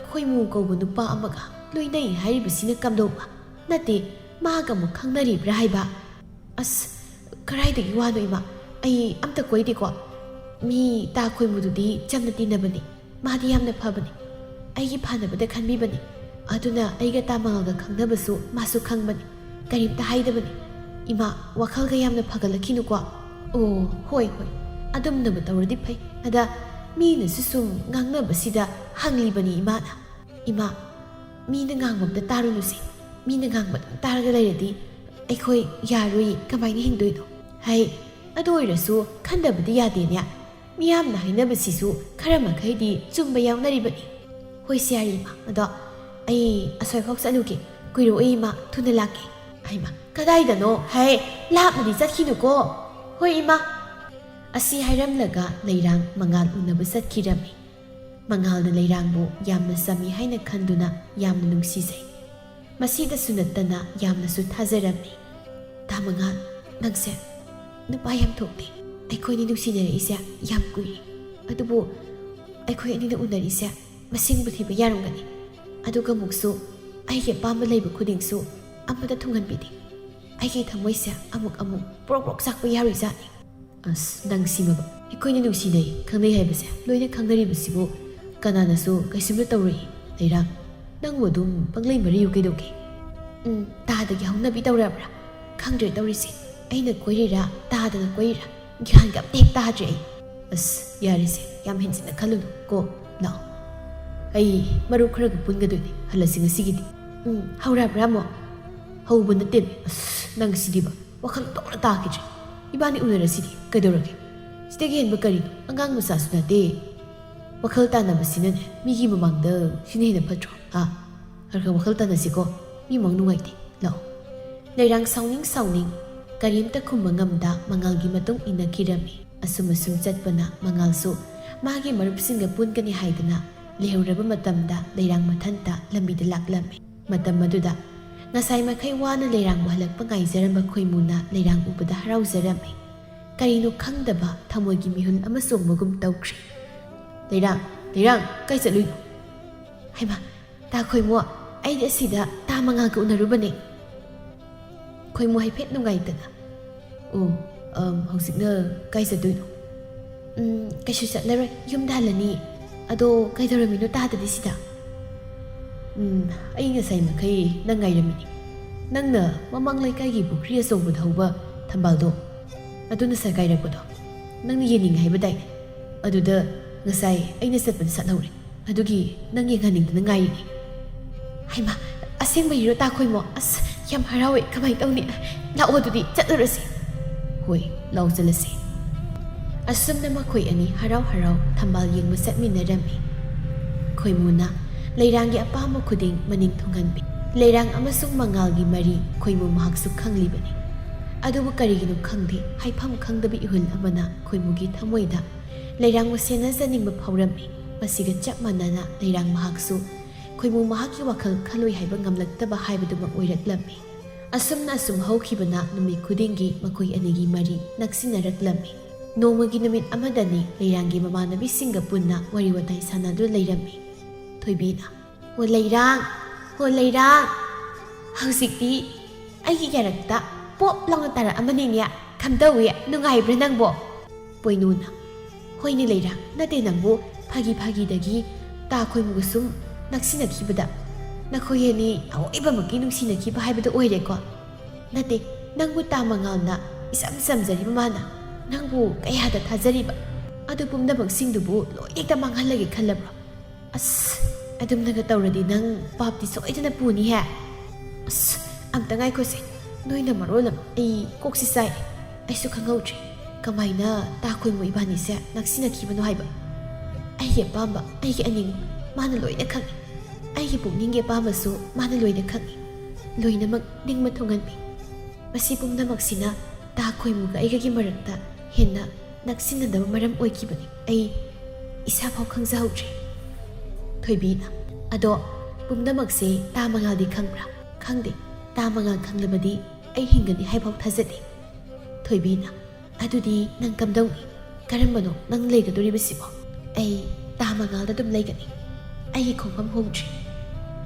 ꯈꯣꯏꯃꯨ ꯀꯧꯕ ꯅꯨꯄꯥ ꯑꯃꯒ ꯂꯣꯏꯅꯩ ꯍꯥꯏꯔꯤꯕꯁꯤꯅ ꯀꯝꯗꯧꯕ? ꯅꯠꯇꯦ, ꯃꯥꯒ ꯑꯃꯨꯛ ꯈꯪꯅꯔꯤꯕ꯭ꯔꯥ ꯍꯥꯏꯕ?" "ꯑꯁ, ꯀꯔꯥꯏꯗꯒꯤ ꯋꯥꯅꯣ, ꯏꯃꯥ? ꯑꯩ ꯑꯝꯇ ꯀꯣꯏꯗꯦꯀꯣ꯫ ꯃꯤ ꯇꯥ ꯈꯣꯏꯃꯨꯗꯨꯗꯤ ꯆꯝꯅ ꯇꯤꯟꯅꯕꯅꯤ꯫ ꯃꯥꯗꯤ ꯌꯥꯝꯅ ꯐꯕꯅꯤ꯫ ꯑꯩꯒꯤ ꯐꯅꯕꯗ ꯈꯟꯕꯤꯕꯅꯤ꯫ ꯑꯗꯨꯅ ꯑꯩꯒ ꯇꯥ ꯃꯉꯥꯜꯒ ꯈꯪꯅꯕꯁꯨ ꯃꯥꯁꯨ ꯈꯪꯕꯅꯤ꯫ ꯀꯔꯤꯝꯇ ꯍꯥꯏꯗꯕꯅꯤ꯫ ꯏꯃꯥ, ꯋꯥꯈꯜꯒ ꯌꯥꯝꯅ ꯐꯒꯠꯂꯛꯈꯤꯅꯨꯀꯣ꯫" "ꯑꯣ, ꯍꯣꯏ, ꯍꯣꯏ, ꯑꯗꯨꯝꯅꯕꯨ ꯇꯧꯔꯗꯤ ꯐꯩ꯫ ꯑꯗ ꯃꯤꯅꯁꯨ ꯁꯨꯝ ꯉꯥꯡꯅꯕꯁꯤꯗ ꯍꯪꯂꯤꯕꯅꯤ ꯏꯃꯥꯅ꯫" "ꯏꯃꯥ, ꯃꯤꯅ ꯉꯥꯡꯕ ꯑꯝꯇ ꯇꯥꯔꯨꯅꯨꯁꯦ꯫ ꯃꯤꯅ ꯉꯥꯡꯕ ꯑꯗꯨꯝ ꯇꯥꯔꯒ ꯂꯩꯔꯗꯤ ꯑꯩꯈꯣꯏ ꯌꯥꯔꯣꯏꯌꯦ, ꯀꯃꯥꯏꯅ ꯍꯤꯡꯗꯣꯏꯅꯣ?" "ꯍꯩ, ꯑꯗꯨ ꯑꯣꯏꯔꯁꯨ ꯈꯟꯗꯕꯗꯤ ꯌꯥꯗꯦꯅꯦ꯫ ꯃꯤꯌꯥꯝꯅ ꯍꯥꯏꯅꯕꯁꯤꯁꯨ ꯈꯔ ꯃꯈꯩꯗꯤ ꯆꯨꯝꯕ ꯌꯥꯎꯅꯔꯤꯕꯅꯤ꯫" "ꯍꯣꯏ ꯁꯦ, ꯌꯥꯔꯦ ꯏꯃꯥ, ꯑꯗꯣ ꯑꯩ ꯑꯁ꯭ꯋꯥꯏꯐꯥꯎ ꯆꯠꯂꯨꯒꯦ꯫ ꯀꯨꯏꯔꯛꯑꯣꯏ ꯏꯃꯥ, ꯊꯨꯅ ꯂꯥꯛꯀꯦ꯫" "ꯍꯩꯃꯥ, ꯀꯗꯥꯏꯗꯅꯣ? ꯍꯩ, ꯂꯥꯞꯅꯗꯤ ꯆꯠꯈꯤꯅꯨꯀꯣ꯫" "ꯍꯣꯏ ꯏꯃꯥ꯫" ꯑꯁꯤ ꯍꯥꯏꯔꯝꯂꯒ ꯂꯩꯔꯥꯡ ꯃꯉꯥꯜ ꯎꯅꯕ ꯆꯠꯈꯤꯔꯝꯃꯤ꯫ ꯃꯉꯥꯜꯅ ꯂꯩꯔꯥꯡꯕꯨ ꯌꯥꯝꯅ ꯆꯝꯃꯤ ꯍꯥꯏꯅ ꯈꯟꯗꯨꯅ ꯌꯥꯝꯅ ꯅꯨꯡꯁꯤꯖꯩ꯫ ꯃꯁꯤꯗꯁꯨ ꯅꯠꯇꯅ ꯌꯥꯝꯅꯁꯨ ꯊꯥꯖꯔꯝꯃꯤ꯫ "ꯇꯥ ꯃꯉꯥꯜ, ꯅꯪꯁꯦ ꯅꯨꯄꯥ ꯌꯥꯝ ꯊꯣꯛꯇꯦ꯫ ꯑꯩꯈꯣꯏꯅꯤ ꯅꯨꯡꯁꯤꯅꯔꯛꯏꯁꯦ ꯌꯥꯝ ꯀꯨꯏꯔꯦ꯫ ꯑꯗꯨꯕꯨ ꯑꯩꯈꯣꯏ ꯑꯅꯤꯅ ꯎꯅꯔꯤꯁꯦ ꯃꯁꯤꯡꯕꯨ ꯊꯤꯕ ꯌꯥꯔꯝꯒꯅꯤ꯫ ꯑꯗꯨꯒ ꯑꯃꯨꯛꯁꯨ ꯑꯩꯒꯤ ꯑꯄꯥꯝꯕ ꯂꯩꯕ ꯈꯨꯗꯤꯡꯁꯨ ꯑꯃꯠꯇ ꯊꯨꯡꯍꯟꯕꯤꯗꯦ꯫ ꯑꯩꯒꯤ ꯊꯃꯣꯏꯁꯦ ꯑꯃꯨꯛ ꯑꯃꯨꯛ ꯄ꯭ꯔꯣꯛ ꯄ꯭ꯔꯣꯛ ꯆꯥꯛꯄ ꯌꯥꯎꯔꯤꯖꯥꯠꯅꯤ꯫" "ꯑꯁ, ꯅꯪꯁꯤꯃꯕ꯫ ꯑꯩꯈꯣꯏꯅ ꯅꯨꯡꯁꯤꯅꯩ, ꯈꯪꯅꯩ ꯍꯥꯏꯕꯁꯦ ꯂꯣꯏꯅ ꯈꯪꯅꯔꯤꯕꯁꯤꯕꯨ ꯀꯅꯥꯅꯁꯨ ꯀꯩꯁꯨꯝꯇ ꯇꯧꯔꯣꯏ꯫ ꯂꯩꯔꯥꯡ, ꯅꯪꯕꯨ ꯑꯗꯨꯝ ꯄꯪꯂꯩ ꯃꯔꯩꯌꯨ ꯀꯩꯗꯧꯒꯦ?" ꯎꯝ, ꯇꯥꯗꯒꯤ ꯍꯧꯅꯕꯤ ꯇꯧꯔꯕ꯭ꯔꯥ? ꯈꯪꯗ꯭ꯔꯦ ꯇꯧꯔꯤꯁꯦ꯫ ꯑꯩꯅ ꯀꯣꯏꯔꯤꯔꯥ, ꯇꯥꯗꯅ ꯀꯣꯏꯔꯤꯔꯥ? ꯒ꯭ꯌꯥꯟꯒ ꯑꯝꯇ ꯍꯦꯛ ꯇꯥꯗ꯭ꯔꯦ ꯑꯩ꯫ ꯑꯁ, ꯌꯥꯔꯦꯁꯦ, ꯌꯥꯝ ꯍꯦꯟꯖꯤꯟꯅ ꯈꯜꯂꯨꯅꯨ ꯀꯣ꯫ ꯂꯥꯛꯑꯣ, ꯑꯩ ꯃꯔꯨꯞ ꯈꯔꯒ ꯄꯨꯟꯒꯗꯣꯏꯅꯦ꯫ ꯍꯜꯂꯁꯤ ꯉꯁꯤꯒꯤꯗꯤ꯫ ꯎꯝ, ꯍꯧꯔꯕ꯭ꯔꯥ ꯑꯃꯨꯛ? ꯍꯧꯕ ꯅꯠꯇꯦ꯫ ꯑꯁ, ꯅꯪ ꯁꯤꯗꯤꯕ꯫ ꯋꯥꯈꯜ ꯇꯣꯛꯅ ꯇꯥꯈꯤꯗ꯭ꯔꯦ꯫ ꯏꯕꯥꯅꯤ ꯎꯅꯔꯁꯤꯗꯤ꯫ ꯀꯩꯗꯧꯔꯒꯦ? ꯁꯤꯗꯒꯤ ꯍꯦꯟꯕ ꯀꯔꯤꯅꯣ? ꯑꯉꯥꯡ ꯃꯆꯥꯁꯨ ꯅꯠꯇꯦ꯫ ꯋꯥꯈꯜ ꯇꯥꯅꯕꯁꯤꯅꯅꯦ, ꯃꯤꯒꯤ ꯃꯃꯥꯡꯗ ꯁꯤꯅ ꯍꯦꯟꯅ ꯐꯠꯇ꯭ꯔꯣ? ꯍꯥ? ꯈꯔ ꯈꯔ ꯋꯥꯈꯜ ꯇꯥꯅꯁꯤꯀꯣ꯫ ꯃꯤ ꯃꯪ ꯅꯨꯡꯉꯥꯏꯇꯦ꯫ ꯂꯥꯛꯑꯣ꯫ ꯂꯩꯔꯥꯡ ꯁꯥꯎꯅꯤꯡ ꯁꯥꯎꯅꯤꯡ ꯀꯔꯤꯝꯇ ꯈꯨꯝꯕ ꯉꯝꯗ ꯃꯉꯥꯜꯒꯤ ꯃꯇꯨꯡ ꯏꯟꯅꯈꯤꯔꯝꯃꯤ꯫ ꯑꯁꯨꯝ ꯑꯁꯨꯝ ꯆꯠꯄꯅ ꯃꯉꯥꯜꯁꯨ ꯃꯥꯒꯤ ꯃꯔꯨꯞꯁꯤꯡꯒ ꯄꯨꯟꯒꯅꯤ ꯍꯥꯏꯗꯅ ꯂꯩꯍꯧꯔꯕ ꯃꯇꯝꯗ ꯂꯩꯔꯥꯡ ꯃꯊꯟꯇ ꯂꯝꯕꯤꯗ ꯂꯥꯛꯂꯝꯃꯤ꯫ ꯃꯇꯝ ꯑꯗꯨꯗ ꯉꯁꯥꯏ ꯃꯈꯩ ꯋꯥꯅ ꯂꯩꯔꯥꯡꯕꯨ ꯍꯜꯂꯛꯄ ꯉꯥꯏꯖꯔꯝꯕ ꯈꯣꯏꯃꯨꯅ ꯂꯩꯔꯥꯡ ꯎꯕꯗ ꯍꯔꯥꯎꯖꯔꯝꯃꯤ꯫ ꯀꯔꯤꯅꯣ ꯈꯪꯗꯕ ꯊꯃꯣꯏꯒꯤ ꯃꯤꯍꯨꯜ ꯑꯃ ꯆꯣꯡꯕꯒꯨꯝ ꯇꯧꯈ꯭ꯔꯦ꯫ "ꯂꯩꯔꯥꯡ, ꯂꯩꯔꯥꯡ, ꯀꯥꯏ ꯆꯠꯂꯨꯏꯅꯣ?" "ꯍꯩꯃꯥ, ꯇꯥ ꯈꯣꯏꯃꯣ, ꯑꯩꯗꯤ ꯑꯁꯤꯗ ꯇꯥ ꯃꯉꯥꯜꯒ ꯎꯅꯔꯨꯕꯅꯦ꯫" ꯈꯣꯏꯃꯨ ꯍꯥꯏꯐꯦꯠ ꯅꯨꯡꯉꯥꯏꯇꯅ, "ꯑꯣ, ꯑꯝ, ꯍꯧꯖꯤꯛꯅ ꯀꯥꯏ ꯆꯠꯇꯣꯏꯅꯣ?" "ꯎꯝ, ꯀꯩꯁꯨ ꯆꯠꯂꯔꯣꯏ, ꯌꯨꯝꯗ ꯍꯜꯂꯅꯤ꯫ ꯑꯗꯣ ꯀꯩꯗꯧꯔꯝꯃꯤꯅꯣ ꯇꯥꯗꯗꯤ ꯁꯤꯗ?" "ꯎꯝ, ꯑꯩ ꯉꯁꯥꯏ ꯃꯈꯩ ꯅꯪ ꯉꯥꯏꯔꯝꯃꯤꯅꯤ꯫ ꯅꯪꯅ ꯃꯃꯥꯡ ꯂꯩꯀꯥꯏꯒꯤ ꯄꯨꯈ꯭ꯔꯤ ꯑꯆꯧꯕꯗ ꯍꯧꯕ ꯊꯝꯕꯥꯜꯗꯣ, ꯑꯗꯨꯅ ꯁꯒꯥꯏꯔꯛꯄꯗꯣ ꯅꯪꯅ ꯌꯦꯡꯅꯤꯡꯉꯦ ꯍꯥꯏꯕꯗꯥꯏꯅꯦ? ꯑꯗꯨꯗ ꯉꯁꯥꯏ ꯑꯩꯅ ꯆꯠꯄꯗ ꯁꯥꯠꯍꯧꯔꯦ꯫ ꯑꯗꯨꯒꯤ ꯅꯪ ꯌꯦꯡꯍꯟꯅꯤꯡꯗꯅ ꯉꯥꯏꯔꯤꯅꯤ꯫" "ꯍꯩꯃꯥ, ꯑꯁꯦꯡꯕꯒꯤꯔꯣ ꯇꯥ ꯈꯣꯏꯃꯣ? ꯑꯁ, ꯌꯥꯝ ꯍꯔꯥꯎꯋꯦ꯫ ꯀꯃꯥꯏꯅ ꯇꯧꯅꯤ? ꯂꯥꯛꯑꯣ, ꯑꯗꯨꯗꯤ ꯆꯠꯂꯨꯔꯁꯤ꯫" "ꯍꯣꯏ, ꯂꯥꯎ ꯆꯠꯂꯁꯤ꯫" ꯑꯁꯨꯝꯅ ꯃꯈꯣꯏ ꯑꯅꯤ ꯍꯔꯥꯎ ꯍꯔꯥꯎ ꯊꯝꯕꯥꯜ ꯌꯦꯡꯕ ꯆꯠꯃꯤꯟꯅꯔꯝꯃꯤ꯫ ꯈꯣꯏꯃꯨꯅ ꯂꯩꯔꯥꯡꯒꯤ ꯑꯄꯥꯝꯕ ꯈꯨꯗꯤꯡ ꯃꯅꯤꯡ ꯊꯨꯡꯍꯟꯕꯤ꯫ ꯂꯩꯔꯥꯡ ꯑꯃꯁꯨꯡ ꯃꯉꯥꯜꯒꯤ ꯃꯔꯤ ꯈꯣꯏꯃꯨ ꯃꯍꯥꯛꯁꯨ ꯈꯪꯂꯤꯕꯅꯤ꯫ ꯑꯗꯨꯕꯨ ꯀꯔꯤꯒꯤꯅꯣ ꯈꯪꯗꯦ, ꯍꯥꯏꯐꯝ ꯈꯪꯗꯕ ꯏꯍꯨꯜ ꯑꯃꯅ ꯈꯣꯏꯃꯨꯒꯤ ꯊꯃꯣꯏꯗ ꯂꯩꯔꯥꯡꯕꯨ ꯁꯦꯟꯅꯖꯅꯤꯡꯕ ꯐꯥꯎꯔꯝꯃꯤ꯫ ꯃꯁꯤꯒ ꯆꯞ ꯃꯥꯟꯅꯅ ꯂꯩꯔꯥꯡ ꯃꯍꯥꯛꯁꯨ ꯈꯣꯏꯃꯨ ꯃꯍꯥꯛꯀꯤ ꯋꯥꯈꯜ ꯈꯜꯂꯣꯏ ꯍꯥꯏꯕ ꯉꯝꯂꯛꯇꯕ ꯍꯥꯏꯕꯗꯨꯃꯛ ꯑꯣꯏꯔꯛꯂꯝꯃꯤ꯫ ꯑꯁꯨꯝꯅ ꯑꯁꯨꯝ ꯍꯧꯈꯤꯕꯅ ꯅꯨꯃꯤꯠ ꯈꯨꯗꯤꯡꯒꯤ ꯃꯈꯣꯏ ꯑꯅꯤꯒꯤ ꯃꯔꯤ ꯅꯛꯁꯤꯟꯅꯔꯛꯂꯝꯃꯤ꯫ ꯅꯣꯡꯃꯒꯤ ꯅꯨꯃꯤꯠ ꯑꯃꯗꯅꯤ ꯂꯩꯔꯥꯡꯒꯤ ꯃꯃꯥꯟꯅꯕꯤꯁꯤꯡꯒ ꯄꯨꯟꯅ ꯋꯥꯔꯤ ꯋꯥꯇꯥꯏ ꯁꯥꯟꯅꯗꯨꯅ ꯂꯩꯔꯝꯃꯤ꯫ ꯊꯣꯏꯕꯤꯅ, "ꯍꯣ ꯂꯩꯔꯥꯡ, ꯍꯣ ꯂꯩꯔꯥꯡ, ꯍꯧꯖꯤꯛꯇꯤ ꯑꯩꯒꯤ ꯌꯥꯔꯛꯇ ꯄꯣꯞ ꯂꯥꯎꯅ ꯇꯥꯔꯛꯑꯃꯅꯤꯅꯦ꯫ ꯀꯝꯗꯧꯏ? ꯅꯨꯡꯉꯥꯏꯕ꯭ꯔꯥ ꯅꯪꯕꯣ?" ꯄꯣꯏꯅꯨꯅ, "ꯍꯣꯏꯅꯦ ꯂꯩꯔꯥꯡ, ꯅꯠꯇꯦ ꯅꯪꯕꯨ ꯐꯥꯒꯤ ꯐꯥꯒꯤꯗꯒꯤ ꯇꯥ ꯈꯣꯏꯃꯨꯒ ꯁꯨꯝ ꯅꯛꯁꯤꯟꯅꯈꯤꯕꯗ ꯅꯈꯣꯏ ꯑꯅꯤ ꯑꯋꯣꯏꯕꯃꯛꯀꯤ ꯅꯨꯡꯁꯤꯅꯈꯤꯕ ꯍꯥꯏꯕꯗꯨ ꯑꯣꯏꯔꯦꯀꯣ? ꯅꯠꯇꯦ, ꯅꯪꯕꯨ ꯇꯥ ꯃꯉꯥꯜꯅ ꯏꯆꯝ ꯆꯝꯖꯔꯤꯕ ꯃꯥꯅ ꯅꯪꯕꯨ ꯀꯌꯥꯗ ꯊꯥꯖꯔꯤꯕ? ꯑꯗꯨ ꯄꯨꯝꯅꯃꯛꯁꯤꯡꯗꯨꯕꯨ ꯂꯣꯏꯅ ꯍꯦꯛꯇ ꯃꯥꯡꯍꯜꯂꯒꯦ ꯈꯜꯂꯕ꯭ꯔꯣ? ꯑꯁ, ꯑꯗꯨꯝꯅꯒ ꯇꯧꯔꯗꯤ ꯅꯪ ꯄꯥꯞꯇꯤ ꯁꯣꯏꯗꯅ ꯄꯨꯅꯤꯍꯦ꯫ ꯑꯁ, ꯑꯝꯇ ꯉꯥꯏꯈꯣꯁꯦ, ꯅꯣꯏꯅ ꯃꯔꯣꯜ ꯑꯃ ꯑꯩ ꯀꯣꯛꯁꯤ ꯆꯥꯏ꯫ ꯑꯩꯁꯨ ꯈꯪꯍꯧꯗ꯭ꯔꯦ ꯀꯃꯥꯏꯅ ꯇꯥ ꯈꯣꯏꯃꯨ ꯏꯕꯥꯅꯤꯁꯦ ꯅꯛꯁꯤꯟꯅꯈꯤꯕꯅꯣ ꯍꯥꯏꯕ꯫ ꯑꯩꯒꯤ ꯑꯄꯥꯝꯕ, ꯑꯩꯒꯤ ꯑꯅꯤꯡꯕ ꯃꯥꯅ ꯂꯣꯏꯅ ꯈꯪꯉꯤ꯫ ꯑꯩꯒꯤ ꯄꯨꯛꯅꯤꯡꯒꯤ ꯑꯄꯥꯝꯕꯁꯨ ꯃꯥꯅ ꯂꯣꯏꯅ ꯈꯪꯉꯤ꯫ ꯂꯣꯏꯅꯃꯛ ꯅꯤꯡꯕ ꯊꯨꯡꯍꯟꯕꯤ꯫ ꯃꯁꯤ ꯄꯨꯝꯅꯃꯛꯁꯤꯅ ꯇꯥ ꯈꯣꯏꯃꯨꯒ ꯑꯩꯒꯒꯤ ꯃꯔꯛꯇ ꯍꯦꯟꯅ ꯅꯛꯁꯤꯟꯅꯗꯕ ꯃꯔꯝ ꯑꯣꯏꯈꯤꯕꯅꯤ꯫ ꯑꯩ ꯏꯁꯥꯐꯥꯎ ꯈꯪꯖꯍꯧꯗ꯭ꯔꯦ꯫ ꯊꯣꯏꯕꯤꯅ, ꯑꯗꯣ ꯄꯨꯝꯅꯃꯛꯁꯦ ꯇꯥ ꯃꯉꯥꯜꯗꯤ ꯈꯪꯕ꯭ꯔꯥ? ꯈꯪꯗꯦ꯫ ꯇꯥ ꯃꯉꯥꯜ ꯈꯪꯂꯕꯗꯤ ꯑꯩ ꯍꯤꯡꯒꯅꯤ ꯍꯥꯏꯐꯥꯎ ꯊꯥꯖꯗꯦ꯫ ꯊꯣꯏꯕꯤꯅ, ꯑꯗꯨꯗꯤ ꯅꯪ ꯀꯝꯗꯧꯅꯤ? ꯀꯔꯝꯕꯅꯣ ꯅꯪ ꯂꯩꯒꯗꯧꯔꯤꯕꯁꯤꯕꯣ? ꯑꯩ ꯇꯥ ꯃꯉꯥꯜꯗ ꯑꯗꯨꯝ ꯂꯩꯒꯅꯤ꯫ ꯑꯩꯒꯤ ꯈꯣꯡꯐꯝ ꯍꯣꯡꯗ꯭ꯔꯤ꯫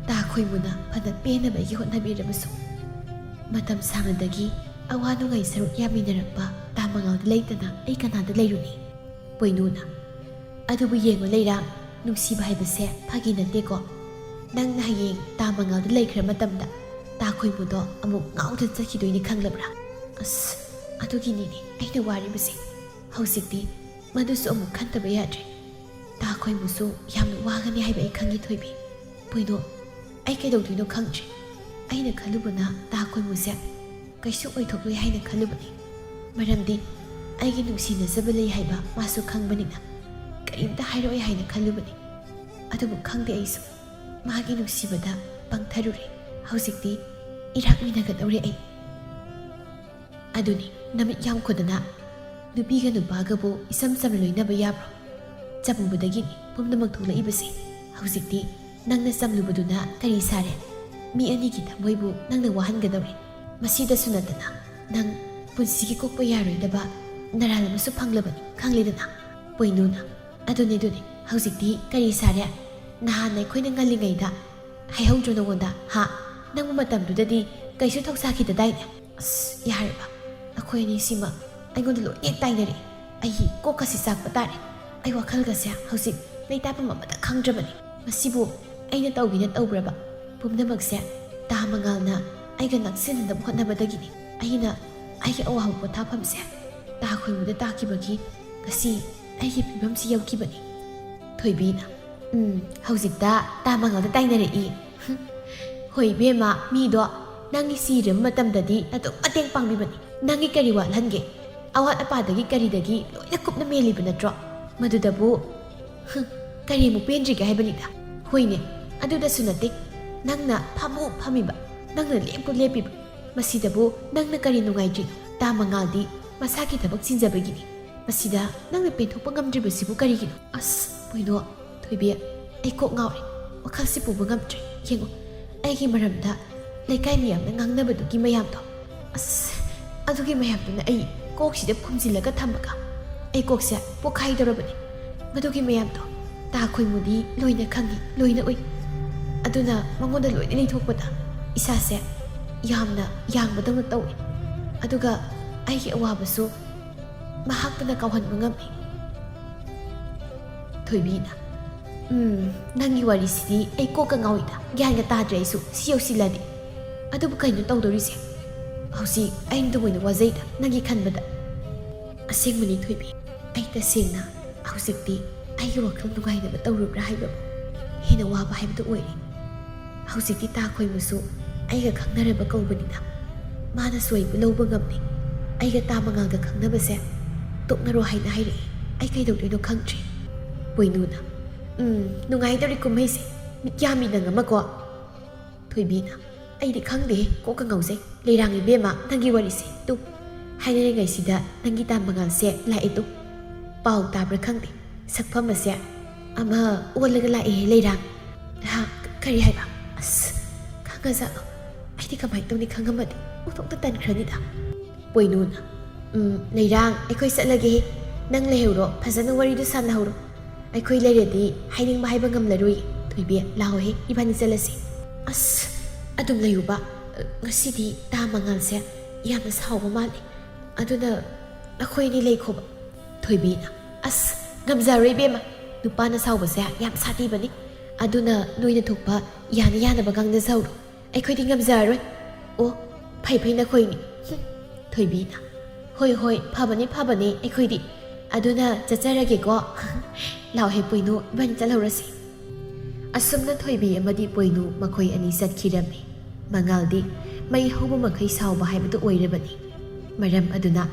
ꯇꯥ ꯈꯣꯏꯃꯨꯅ ꯐꯅ ꯄꯦꯟꯅꯕ ꯑꯩꯒꯤ ꯍꯣꯠꯅꯕꯤꯔꯕꯁꯨ, ꯃꯇꯝ ꯁꯥꯡꯅꯗꯒꯤ ꯑꯋꯥ ꯅꯨꯡꯉꯥꯏ ꯁꯔꯨꯛ ꯌꯥꯃꯤꯟꯅꯔꯛꯄ ꯇꯥ ꯃꯉꯥꯜꯗ ꯂꯩꯇꯅ ꯑꯩ ꯀꯅꯥꯗ ꯂꯩꯔꯨꯅꯤ? ꯄꯣꯏꯅꯨꯅ, ꯑꯗꯨꯕꯨ ꯌꯦꯡꯉꯨ ꯂꯩꯔꯥ, ꯅꯨꯡꯁꯤꯕ ꯍꯥꯏꯕꯁꯦ ꯐꯥꯒꯤ ꯅꯠꯇꯦꯀꯣ꯫ ꯅꯪꯅ ꯍꯌꯦꯡ ꯇꯥ ꯃꯉꯥꯜꯗ ꯂꯩꯈ꯭ꯔ ꯃꯇꯝꯗ ꯇꯥ ꯈꯣꯏꯃꯨꯗꯣ ꯑꯃꯨꯛ ꯉꯥꯎꯗꯨꯅ ꯆꯠꯈꯤꯗꯣꯏꯅꯤ ꯈꯪꯂꯕ꯭ꯔꯥ? ꯑꯁ, ꯑꯗꯨꯒꯤꯅꯤꯅꯦ ꯑꯩꯅ ꯋꯥꯔꯤꯕꯁꯦ꯫ ꯍꯧꯖꯤꯛꯇꯤ ꯃꯗꯨꯁꯨ ꯑꯃꯨꯛ ꯈꯟꯗꯕ ꯌꯥꯗ꯭ꯔꯦ꯫ ꯇꯥ ꯈꯣꯏꯃꯨꯁꯨ ꯌꯥꯝꯅ ꯋꯥꯒꯅꯤ ꯍꯥꯏꯕ ꯑꯩ ꯈꯪꯉꯤ ꯊꯣꯏꯕꯤ꯫ ꯄꯣꯏꯅꯣ, ꯑꯩ ꯀꯩꯗꯧꯗꯣꯏꯅꯣ ꯈꯪꯗ꯭ꯔꯦ꯫ ꯑꯩꯅ ꯈꯜꯂꯨꯕꯅ ꯇꯥ ꯈꯣꯏꯃꯨꯁꯦ ꯀꯩꯁꯨ ꯑꯣꯏꯊꯣꯛꯂꯣꯏ ꯍꯥꯏꯅ ꯈꯜꯂꯨꯕꯅꯤ꯫ ꯃꯔꯝꯗꯤ ꯑꯩꯒꯤ ꯅꯨꯡꯁꯤꯅꯖꯕ ꯂꯩ ꯍꯥꯏꯕ ꯃꯥꯁꯨ ꯈꯪꯕꯅꯤꯅ꯫ ꯀꯔꯤꯝꯇ ꯍꯥꯏꯔꯛꯑꯣꯏ ꯍꯥꯏꯅ ꯈꯜꯂꯨꯕꯅꯤ꯫ ꯑꯗꯨꯕꯨ ꯈꯪꯗꯦ ꯑꯩꯁꯨ꯫ ꯃꯥꯒꯤ ꯅꯨꯡꯁꯤꯕꯗ ꯄꯪꯊꯔꯨꯔꯦ꯫ ꯍꯧꯖꯤꯛꯇꯤ ꯏꯔꯥꯛꯃꯤꯟꯅꯒꯗꯧꯔꯦ ꯑꯩ꯫ ꯑꯗꯨꯅꯤ, ꯅꯃꯤꯠ ꯌꯥꯝ ꯈꯨꯗꯅ ꯅꯨꯄꯤꯒ ꯅꯨꯄꯥꯒꯕꯨ ꯏꯆꯝ ꯆꯝꯅ ꯂꯣꯏꯅꯕ ꯌꯥꯕ꯭ꯔꯣ? ꯆꯝꯃꯨꯕꯗꯒꯤꯅꯤ ꯄꯨꯝꯅꯃꯛ ꯊꯣꯛꯂꯛꯏꯕꯁꯦ꯫ ꯍꯧꯖꯤꯛꯇꯤ ꯅꯪꯅ ꯆꯝꯂꯨꯕꯗꯨꯅ ꯀꯔꯤ ꯁꯥꯔꯦ? ꯃꯤ ꯑꯅꯤꯒꯤ ꯊꯃꯣꯏꯕꯨ ꯅꯪꯅ ꯋꯥꯍꯟꯒꯗꯧꯔꯦ꯫ ꯃꯁꯤꯗꯁꯨ ꯅꯠꯇꯅ ꯅꯪ ꯄꯨꯟꯁꯤꯒꯤ ꯀꯣꯛꯄ ꯌꯥꯔꯣꯏꯗꯕ ꯅꯔꯥꯜ ꯑꯃꯁꯨ ꯐꯪꯂꯕꯅꯤ, ꯈꯪꯂꯦꯗꯅ? ꯄꯣꯏꯅꯨꯅ, ꯑꯗꯨꯅꯦ, ꯑꯗꯨꯅꯦ, ꯍꯧꯖꯤꯛꯇꯤ ꯀꯔꯤ ꯁꯥꯔꯦ? ꯅꯍꯥꯟ ꯑꯩꯈꯣꯏꯅ ꯉꯜꯂꯤꯉꯩꯗ ꯍꯥꯏꯍꯧꯗ꯭ꯔꯣ ꯅꯉꯣꯟꯗ? ꯍꯥ? ꯅꯪꯕꯨ ꯃꯇꯝꯗꯨꯗꯗꯤ ꯀꯩꯁꯨ ꯊꯧꯁꯥꯈꯤꯗꯗꯥꯏꯅꯦ? ꯑꯁ, ꯌꯥꯔꯦꯕ꯫ ꯑꯩꯈꯣꯏ ꯑꯅꯤꯁꯤꯃ ꯑꯩꯉꯣꯟꯗ ꯂꯣꯏ ꯍꯦꯛ ꯇꯥꯏꯅꯔꯦ꯫ ꯑꯩꯒꯤ ꯀꯣꯛꯀꯁꯤ ꯆꯥꯛꯄ ꯇꯥꯔꯦ꯫ ꯑꯩ ꯋꯥꯈꯜꯒꯁꯦ ꯍꯧꯖꯤꯛ ꯂꯩꯇꯥꯐꯝ ꯑꯃꯠꯇ ꯈꯪꯗ꯭ꯔꯕꯅꯤ꯫ ꯃꯁꯤꯕꯨ ꯑꯩꯅ ꯇꯧꯒꯦꯅ ꯇꯧꯕ꯭ꯔꯕ? ꯄꯨꯝꯅꯃꯛꯁꯦ ꯇꯥ ꯃꯉꯥꯜꯅ ꯑꯩꯒ ꯅꯛꯁꯤꯟꯅꯅꯕ ꯍꯣꯠꯅꯕꯗꯒꯤꯅꯤ꯫ ꯑꯩꯅ ꯑꯩꯒꯤ ꯑꯋꯥꯕ ꯄꯣꯊꯥꯐꯝꯁꯦ ꯇꯥ ꯈꯣꯏꯃꯨꯗ ꯇꯥꯈꯤꯕꯒꯤ ꯉꯁꯤ ꯑꯩꯒꯤ ꯐꯤꯕꯝꯁꯤ ꯌꯧꯈꯤꯕꯅꯤ꯫ ꯊꯣꯏꯕꯤꯅ, "ꯎꯝ, ꯍꯧꯖꯤꯛꯇ ꯇꯥ ꯃꯉꯥꯜꯗ ꯇꯥꯏꯅꯔꯛꯏ꯫ ꯍꯨꯝ, ꯍꯣꯏ ꯏꯕꯦꯝꯃ, ꯃꯤꯗꯣ ꯅꯪꯒꯤ ꯁꯤꯔꯕ ꯃꯇꯝꯗꯗꯤ ꯑꯗꯨꯝ ꯃꯇꯦꯡ ꯄꯥꯡꯕꯤꯕꯅꯤ꯫ ꯅꯪꯒꯤ ꯀꯔꯤ ꯋꯥꯠꯍꯟꯒꯦ? ꯑꯋꯥꯠ ꯑꯄꯥꯗꯒꯤ ꯀꯔꯤꯗꯒꯤ ꯂꯣꯏꯅ ꯀꯨꯞꯅ ꯃꯦꯜꯂꯤꯕ ꯅꯠꯇ꯭ꯔꯣ? ꯃꯗꯨꯗꯕꯨ, ꯍꯨꯝ, ꯀꯔꯤꯃꯨꯛ ꯄꯦꯟꯗ꯭ꯔꯤꯒꯦ ꯍꯥꯏꯕꯅꯤꯗ꯫ ꯍꯣꯏꯅꯦ, ꯑꯗꯨꯗꯁꯨ ꯅꯠꯇꯦ꯫ ꯅꯪꯅ ꯐꯝꯃꯨ ꯐꯝꯃꯤꯕ, ꯅꯪꯅ ꯂꯦꯞꯄꯨ ꯂꯦꯞꯄꯤꯕ, ꯃꯁꯤꯗꯕꯨ ꯅꯪꯅ ꯀꯔꯤ ꯅꯨꯡꯉꯥꯏꯇ꯭ꯔꯤꯅꯣ? ꯇꯥ ꯃꯉꯥꯜꯗꯤ ꯃꯁꯥꯒꯤ ꯊꯕꯛ ꯆꯤꯟꯖꯕꯒꯤꯅꯤ꯫ ꯃꯁꯤꯗ ꯅꯪꯅ ꯄꯦꯟꯊꯣꯛꯄ ꯉꯝꯗ꯭ꯔꯤꯕꯁꯤꯕꯨ ꯀꯔꯤꯒꯤꯅꯣ?" ꯑꯁ, ꯃꯣꯏꯅꯣ, ꯊꯣꯏꯕꯤ, ꯑꯩ ꯀꯣꯛ ꯉꯥꯎꯔꯦ꯫ ꯋꯥꯈꯜꯁꯤ ꯄꯨꯕ ꯉꯝꯗ꯭ꯔꯦ꯫ ꯌꯦꯡꯉꯨ, ꯑꯩꯒꯤ ꯃꯔꯝꯗ ꯂꯩꯀꯥꯏ ꯃꯤꯌꯥꯝꯅ ꯉꯥꯡꯅꯕꯗꯨꯒꯤ ꯃꯌꯥꯝꯗꯣ꯫ ꯑꯁ, ꯑꯗꯨꯒꯤ ꯃꯌꯥꯝꯗꯨꯅ ꯑꯩ ꯀꯣꯛꯁꯤꯗ ꯐꯨꯝꯖꯤꯜꯂꯒ ꯊꯝꯃꯒ ꯑꯩ ꯀꯣꯛꯁꯦ ꯄꯣꯛꯈꯥꯏꯗꯧꯔꯕꯅꯦ꯫ ꯃꯗꯨꯒꯤ ꯃꯌꯥꯝꯗꯣ ꯇꯥ ꯈꯣꯏꯃꯨꯗꯤ ꯂꯣꯏꯅ ꯈꯪꯉꯤ, ꯂꯣꯏꯅ ꯎꯏ꯫ ꯑꯗꯨꯅ ꯃꯉꯣꯟꯗ ꯂꯣꯏꯅ ꯂꯩꯊꯣꯛꯄꯗ ꯏꯁꯥꯁꯦ ꯌꯥꯝꯅ ꯌꯥꯡꯕꯗꯧꯅ ꯇꯧꯏ꯫ ꯑꯗꯨꯒ ꯑꯩꯒꯤ ꯑꯋꯥꯕꯁꯨ ꯃꯍꯥꯛꯇꯅ ꯀꯥꯎꯍꯟꯕ ꯉꯝꯃꯤ꯫ ꯊꯣꯏꯕꯤꯅ, "ꯎꯝ, ꯅꯪꯒꯤ ꯋꯥꯔꯤꯁꯤꯗꯤ ꯑꯩ ꯀꯣꯛꯀ ꯉꯥꯎꯏꯗ, ꯒ꯭ꯌꯥꯟꯒ ꯇꯥꯗ꯭ꯔꯦ ꯑꯩꯁꯨ ꯁꯤ ꯌꯧꯁꯤꯜꯂꯗꯤ꯫ ꯑꯗꯨꯕꯨ ꯀꯩꯅꯣ ꯇꯧꯗꯣꯔꯤꯁꯦ? ꯍꯧꯖꯤꯛ ꯑꯩ ꯅꯪꯗ ꯑꯣꯏꯅ ꯋꯥꯖꯩꯗ ꯅꯪꯒꯤ ꯈꯟꯕꯗ꯫" ꯑꯁꯦꯡꯕꯅꯤ ꯊꯣꯏꯕꯤ, ꯑꯩ ꯇꯁꯦꯡꯅ ꯍꯧꯖꯤꯛꯇꯤ ꯑꯩꯒꯤ ꯋꯥꯈꯜ ꯅꯨꯡꯉꯥꯏꯅꯕ ꯇꯧꯔꯨꯕ꯭ꯔꯥ ꯍꯥꯏꯕꯕꯨ ꯍꯦꯟꯅ ꯋꯥꯕ ꯍꯥꯏꯕꯗꯨ ꯑꯣꯏꯔꯦ꯫ ꯍꯧꯖꯤꯛꯇꯤ ꯇꯥ ꯈꯣꯏꯃꯨꯁꯨ ꯑꯩꯒ ꯈꯪꯅꯔꯕ ꯀꯧꯕꯅꯤꯅ ꯃꯥꯅꯁꯨ ꯑꯩꯕꯨ ꯂꯧꯕ ꯉꯝꯃꯤ꯫ ꯑꯩꯒ ꯇꯥ ꯃꯉꯥꯜꯒ ꯈꯪꯅꯕꯁꯦ ꯇꯣꯛꯅꯔꯣ ꯍꯥꯏꯅ ꯍꯥꯏꯔꯛꯏ꯫ ꯑꯩ ꯀꯩꯗꯧꯗꯣꯏꯅꯣ ꯈꯪꯗ꯭ꯔꯦ꯫ ꯄꯣꯏꯅꯨꯅ, "ꯎꯝ, ꯅꯨꯡꯉꯥꯏꯗꯧꯔꯤ ꯀꯨꯝꯍꯩꯁꯦ꯫ ꯃꯤꯠꯌꯥꯝꯕꯤ ꯅꯪ ꯑꯃꯀꯣ꯫" ꯊꯣꯏꯕꯤꯅ, "ꯑꯩꯗꯤ ꯈꯪꯗꯦꯍꯦ, ꯀꯣꯛꯀ ꯉꯥꯎꯖꯩ꯫ ꯂꯩꯔꯥꯡ ꯏꯕꯦꯝꯃ, ꯅꯪꯒꯤ ꯋꯥꯔꯤꯁꯦ ꯇꯨ꯫ ꯍꯥꯏꯅꯔꯤꯉꯩꯁꯤꯗ ꯅꯪꯒꯤ ꯇꯥ ꯃꯉꯥꯜꯁꯦ ꯂꯥꯛꯑꯦ ꯇꯨ꯫ ꯄꯥꯎ ꯇꯥꯕ꯭ꯔꯥ ꯈꯪꯗꯦ, ꯁꯛꯐꯝ ꯑꯁꯦ ꯑꯃ ꯑꯣꯜꯂꯒ ꯂꯥꯛꯑꯦꯍꯦ ꯂꯩꯔꯥꯡ꯫" "ꯍꯥ? ꯀꯔꯤ ꯍꯥꯏꯕ? ꯑꯁ, ꯈꯪꯉꯖꯥꯠꯂꯣ? ꯑꯩꯗꯤ ꯀꯃꯥꯏꯅ ꯇꯧꯅꯤ ꯈꯪꯉꯝꯃꯗꯤ? ꯑꯣꯟꯊꯣꯛꯇ ꯇꯟꯈ꯭ꯔꯅꯤꯗ꯫" ꯄꯣꯏꯅꯨꯅ, "ꯎꯝ, ꯂꯩꯔꯥꯡ, ꯑꯩꯈꯣꯏ ꯆꯠꯂꯒꯦꯍꯦ꯫ ꯅꯪ ꯂꯩꯍꯧꯔꯣ, ꯐꯖꯅ ꯋꯥꯔꯤꯗꯨ ꯁꯥꯟꯅꯍꯧꯔꯣ꯫ ꯑꯩꯈꯣꯏ ꯂꯩꯔꯗꯤ ꯍꯥꯏꯅꯤꯡꯕ ꯍꯥꯏꯕ ꯉꯝꯂꯔꯣꯏ꯫ ꯊꯣꯏꯕꯤ, ꯂꯥꯛꯑꯣꯍꯦ, ꯏꯕꯥꯅꯤ ꯆꯠꯂꯁꯤ꯫" "ꯑꯁ, ꯑꯗꯨꯝ ꯂꯩꯌꯨꯕ꯫ ꯉꯁꯤꯗꯤ ꯇꯥ ꯃꯉꯥꯜꯁꯦ ꯌꯥꯝꯅ ꯁꯥꯎꯕ ꯃꯥꯜꯂꯦ꯫ ꯑꯗꯨꯅ ꯑꯩꯈꯣꯏ ꯑꯅꯤ ꯂꯩꯈꯣꯕ꯫" ꯊꯣꯏꯕꯤꯅ, "ꯑꯁ, ꯉꯝꯖꯔꯣꯏ ꯏꯕꯦꯝꯃ꯫ ꯅꯨꯄꯥꯅ ꯁꯥꯎꯕꯁꯦ ꯌꯥꯝ ꯁꯥꯊꯤꯕꯅꯤ꯫ ꯑꯗꯨꯅ ꯅꯣꯏꯅ ꯊꯣꯛꯄ ꯌꯥꯅ ꯌꯥꯅꯕ ꯉꯥꯡꯅꯖꯍꯧꯔꯣ꯫ ꯑꯩꯈꯣꯏꯗꯤ ꯉꯝꯖꯔꯔꯣꯏ꯫ ꯑꯣ, ꯐꯩ ꯐꯩ ꯅꯈꯣꯏꯅꯤ꯫ ꯍꯨꯝ, ꯊꯣꯏꯕꯤꯅ, "ꯍꯣꯏ ꯍꯣꯏ, ꯐꯕꯅꯤ ꯐꯕꯅꯤ ꯑꯩꯈꯣꯏꯗꯤ꯫ ꯑꯗꯨꯅ ꯆꯠꯆꯔꯒꯦꯀꯣ꯫ ꯂꯥꯎꯍꯦ ꯄꯣꯏꯅꯨ, ꯏꯕꯥꯅꯤ ꯆꯠꯍꯧꯔꯁꯤ꯫" ꯑꯁꯨꯝꯅ ꯊꯣꯏꯕꯤ ꯑꯃꯗꯤ ꯄꯣꯏꯅꯨ ꯃꯈꯣꯏ ꯑꯅꯤ ꯆꯠꯈꯤꯔꯝꯃꯤ꯫ ꯃꯉꯥꯜꯗꯤ ꯃꯩ ꯍꯧꯕ ꯃꯈꯩ ꯁꯥꯎꯕ ꯍꯥꯏꯕꯗꯨ ꯑꯣꯏꯔꯕꯅꯤ꯫ ꯃꯔꯝ ꯑꯗꯨꯅ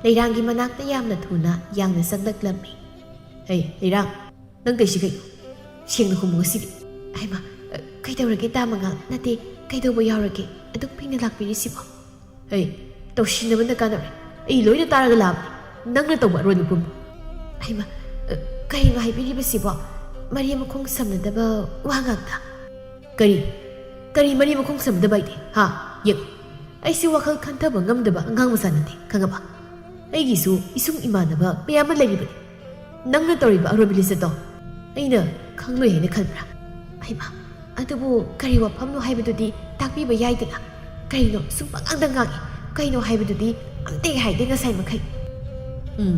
ꯂꯩꯔꯥꯡꯒꯤ ꯃꯅꯥꯛꯇ ꯌꯥꯝꯅ ꯊꯨꯅ ꯌꯥꯡꯅ ꯆꯪꯂꯛꯂꯝꯃꯤ꯫ "ꯍꯦ, ꯂꯩꯔꯥꯡ, ꯅꯪ ꯇꯧꯏꯁꯤ ꯀꯩꯅꯣ? ꯁꯦꯡꯅ ꯈꯨꯝꯃꯨ ꯉꯁꯤꯗꯤ꯫" "ꯍꯩꯃꯥ, ꯀꯩꯗꯧꯔꯒꯦ ꯇꯥ ꯃꯉꯥꯜ? ꯅꯠꯇꯦ, ꯀꯩꯗꯧꯕ ꯌꯥꯎꯔꯒꯦ? ꯑꯗꯨꯛ ꯄꯤꯛꯅ ꯂꯥꯛꯄꯤꯔꯤꯁꯤꯕꯣ?" "ꯍꯩ, ꯇꯧꯁꯤꯟꯅꯕꯅ ꯀꯥꯟꯅꯔꯣꯏ꯫ ꯑꯩ ꯂꯣꯏꯅ ꯇꯥꯔꯒ ꯂꯥꯛꯑꯕꯅꯤ꯫ ꯅꯪꯅ ꯇꯧꯕ ꯑꯔꯣꯏꯕ ꯄꯨꯝꯕ꯫" "ꯍꯩꯃꯥ, ꯀꯩꯅꯣ ꯍꯥꯏꯕꯤꯔꯤꯕꯁꯤꯕꯣ? ꯃꯔꯤ ꯃꯈꯣꯡ ꯁꯝꯅꯗꯕ ꯋꯥ ꯉꯥꯛꯇ꯫" "ꯀꯔꯤ? ꯀꯔꯤ ꯃꯔꯤ ꯃꯈꯣꯡ ꯁꯝꯅꯗꯕ ꯍꯥꯏꯗꯤ? ꯍꯥ? ꯌꯦꯡꯉꯨ, ꯑꯩꯁꯤ ꯋꯥꯈꯜ ꯈꯟꯊꯕ ꯉꯝꯗꯕ ꯑꯉꯥꯡ ꯃꯆꯥ ꯅꯠꯇꯦ, ꯈꯪꯉꯕ? ꯑꯩꯒꯤꯁꯨ ꯏꯁꯨꯡ ꯏꯃꯥꯟꯅꯕ ꯃꯌꯥꯝ ꯑꯃ ꯂꯩꯔꯤꯕꯅꯤ꯫ ꯅꯪꯅ ꯇꯧꯔꯤꯕ ꯑꯔꯣꯏꯕ ꯂꯤꯆꯠꯇꯣ ꯑꯩꯅ ꯈꯪꯂꯣꯏ ꯍꯥꯏꯅ ꯈꯟꯕ꯭ꯔꯥ?" "ꯍꯩꯃꯥ, ꯑꯗꯨꯕꯨ ꯀꯔꯤ ꯋꯥꯐꯝꯅꯣ ꯍꯥꯏꯕꯗꯨꯗꯤ ꯇꯥꯛꯄꯤꯕ ꯌꯥꯏꯗꯅ? ꯀꯩꯅꯣ ꯁꯨꯝ ꯄꯉꯥꯡꯗ ꯉꯥꯡꯉꯤ? ꯀꯩꯅꯣ ꯍꯥꯏꯕꯗꯨꯗꯤ ꯑꯝꯇ ꯍꯥꯏꯗꯦ ꯉꯁꯥꯏ ꯃꯈꯩ꯫" "ꯎꯝ,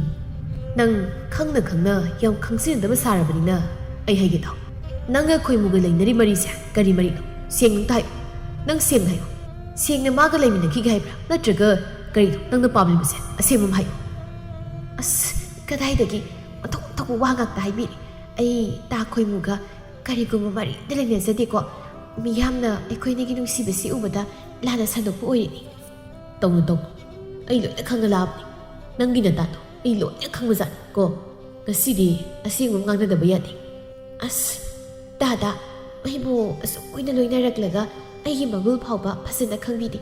ꯅꯪ ꯈꯪꯅ ꯈꯪꯅ ꯌꯥꯝ ꯈꯪꯖꯤꯟꯅꯗꯕ ꯁꯥꯔꯕꯅꯤꯅ ꯑꯩ ꯍꯥꯏꯒꯦ ꯇꯥꯎ꯫ ꯅꯪꯒ ꯈꯣꯏꯃꯨꯒ ꯂꯩꯅꯔꯤ ꯃꯔꯤꯁꯦ ꯀꯔꯤ ꯃꯔꯤꯅꯣ? ꯁꯦꯡꯅ ꯑꯝꯇ ꯍꯥꯏꯌꯨ꯫ ꯅꯪ ꯁꯦꯡꯅ ꯍꯥꯏꯌꯨ꯫ ꯁꯦꯡꯅ ꯃꯥꯒ ꯂꯩꯃꯤꯟꯅꯈꯤꯒꯦ ꯍꯥꯏꯕ꯭ꯔꯥ? ꯅꯠꯇ꯭ꯔꯒ ꯀꯔꯤꯅꯣ ꯅꯪꯅ ꯄꯥꯝꯂꯤꯕꯁꯦ? ꯑꯁꯦꯡꯕ ꯑꯃ ꯍꯥꯏꯌꯨ꯫" "ꯑꯁ, ꯀꯗꯥꯏꯗꯒꯤ ꯑꯣꯟꯊꯣꯛ ꯑꯣꯟꯊꯣꯛꯄ ꯋꯥ ꯉꯥꯛꯇ ꯍꯥꯏꯕꯤꯔꯤ꯫ ꯑꯩ ꯇꯥ ꯈꯣꯏꯃꯨꯒ ꯀꯔꯤꯒꯨꯝꯕ ꯃꯔꯤꯗ ꯂꯩꯅꯖꯗꯦꯀꯣ꯫ ꯃꯤꯌꯥꯝꯅ ꯑꯩꯈꯣꯏ ꯑꯅꯤꯒꯤ ꯅꯨꯡꯁꯤꯕꯁꯤ ꯎꯕꯗ ꯂꯥꯟꯅ ꯁꯟꯗꯣꯛꯄ ꯑꯣꯏꯔꯤꯅꯤ꯫" "ꯇꯧꯅꯨ, ꯇꯧꯅꯨ꯫ ꯑꯩ ꯂꯣꯏꯅ ꯈꯪꯉ ꯂꯥꯛꯑꯕꯅꯤ꯫ ꯅꯪꯒꯤ ꯅꯇꯥꯗꯣ ꯑꯩ ꯂꯣꯏꯅ ꯈꯪꯕꯖꯥꯠꯅꯤ ꯀꯣ꯫ ꯉꯁꯤꯗꯤ ꯑꯁꯦꯡꯕ ꯉꯥꯡꯅꯗꯕ ꯌꯥꯗꯦ꯫" "ꯑꯁ, ꯇꯥꯗ, ꯑꯩꯕꯨ ꯑꯁꯨꯛ ꯀꯨꯏꯅ ꯂꯣꯏꯅꯔꯛꯂꯒ ꯑꯩꯒꯤ ꯃꯒꯨꯜ ꯐꯥꯎꯕ ꯐꯖꯅ ꯈꯪꯕꯤꯗꯦ꯫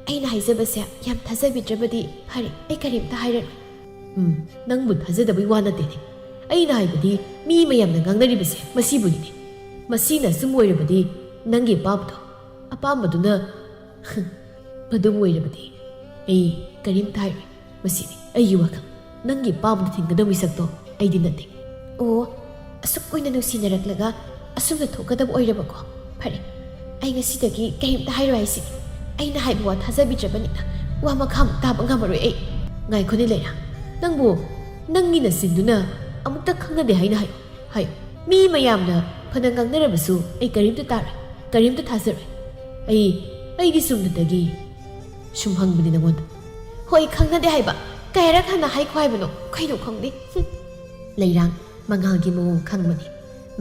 ꯑꯩꯅ ꯍꯥꯏꯖꯕꯁꯦ ꯌꯥꯝ ꯊꯥꯖꯕꯤꯗ꯭ꯔꯕꯗꯤ ꯐꯔꯦ, ꯑꯩ ꯀꯔꯤꯝꯇ ꯍꯥꯏꯔꯔꯣꯏ꯫" "ꯎꯝ, ꯅꯪꯕꯨ ꯊꯥꯖꯗꯕꯩ ꯋꯥ ꯅꯠꯇꯦꯅꯦ꯫ ꯑꯩꯅ ꯍꯥꯏꯕꯗꯤ ꯃꯤ ꯃꯌꯥꯝꯅ ꯉꯥꯡꯅꯔꯤꯕꯁꯦ ꯃꯁꯤꯕꯨꯅꯤꯅꯦ꯫ ꯃꯁꯤꯅ ꯁꯨꯝ ꯑꯣꯏꯔꯕꯗꯤ ꯅꯪꯒꯤ ꯑꯄꯥꯝꯕꯗꯣ, ꯑꯄꯥꯝꯕꯗꯨꯅ ꯃꯗꯨꯕꯨ ꯑꯣꯏꯔꯕꯗꯤ ꯑꯩ ꯀꯔꯤꯝꯇ ꯍꯥꯏꯔꯣꯏ꯫ ꯃꯁꯤꯅꯤ ꯑꯩꯒꯤ ꯋꯥꯈꯜ꯫ ꯅꯪꯒꯤ ꯑꯄꯥꯝꯕꯗ ꯊꯤꯡꯒꯗꯕ ꯃꯤꯁꯛꯇꯣ ꯑꯩꯗꯤ ꯅꯠꯇꯦ꯫" "ꯑꯣ, ꯑꯁꯨꯛ ꯀꯨꯏꯅ ꯅꯨꯡꯁꯤꯅꯔꯛꯂꯒ ꯑꯁꯨꯝꯅ ꯊꯣꯛꯀꯗꯕ ꯑꯣꯏꯔꯕꯀꯣ? ꯐꯔꯦ, ꯑꯩ ꯉꯁꯤꯗꯒꯤ ꯀꯔꯤꯝꯇ ꯍꯥꯏꯔꯣꯏ ꯍꯥꯏꯁꯤꯅꯤ꯫ ꯑꯩꯅ ꯍꯥꯏꯕ ꯋꯥ ꯊꯥꯖꯕꯤꯗ꯭ꯔꯕꯅꯤꯅ ꯋꯥ ꯃꯈꯥꯃꯨꯛ ꯇꯥꯕ ꯉꯝꯃꯔꯣꯏ ꯑꯩ꯫" "ꯉꯥꯏꯈꯣꯅꯦ ꯂꯩꯔꯥ, ꯅꯪꯕꯨ ꯅꯪꯒꯤ ꯅꯆꯤꯟꯗꯨꯅ ꯑꯃꯨꯛꯇ ꯈꯪꯅꯗꯦ ꯍꯥꯏꯅ ꯍꯥꯏꯌꯨ, ꯍꯥꯏꯌꯨ꯫ ꯃꯤ ꯃꯌꯥꯝꯅ ꯐꯅ ꯉꯥꯡꯅꯔꯕꯁꯨ ꯑꯩ ꯀꯔꯤꯝꯇ ꯇꯥꯔꯣꯏ, ꯀꯔꯤꯝꯇ ꯊꯥꯖꯔꯣꯏ꯫ ꯑꯩ, ꯑꯩꯗꯤ ꯆꯨꯝꯅꯇꯒꯤ ꯁꯨꯝ ꯍꯪꯕꯅꯤ ꯅꯉꯣꯟꯗ꯫ ꯍꯣꯏ, ꯈꯪꯅꯗꯦ ꯍꯥꯏꯕ꯫ ꯀꯌꯥꯔꯛ ꯍꯟꯅ ꯍꯥꯏꯈꯣ ꯍꯥꯏꯕꯅꯣ? ꯀꯩꯅꯣ ꯈꯪꯗꯦ꯫ ꯍꯨꯝ꯫ ꯂꯩꯔꯥꯡ ꯃꯉꯥꯜꯒꯤ ꯃꯑꯣꯡ ꯈꯪꯕꯅꯤ꯫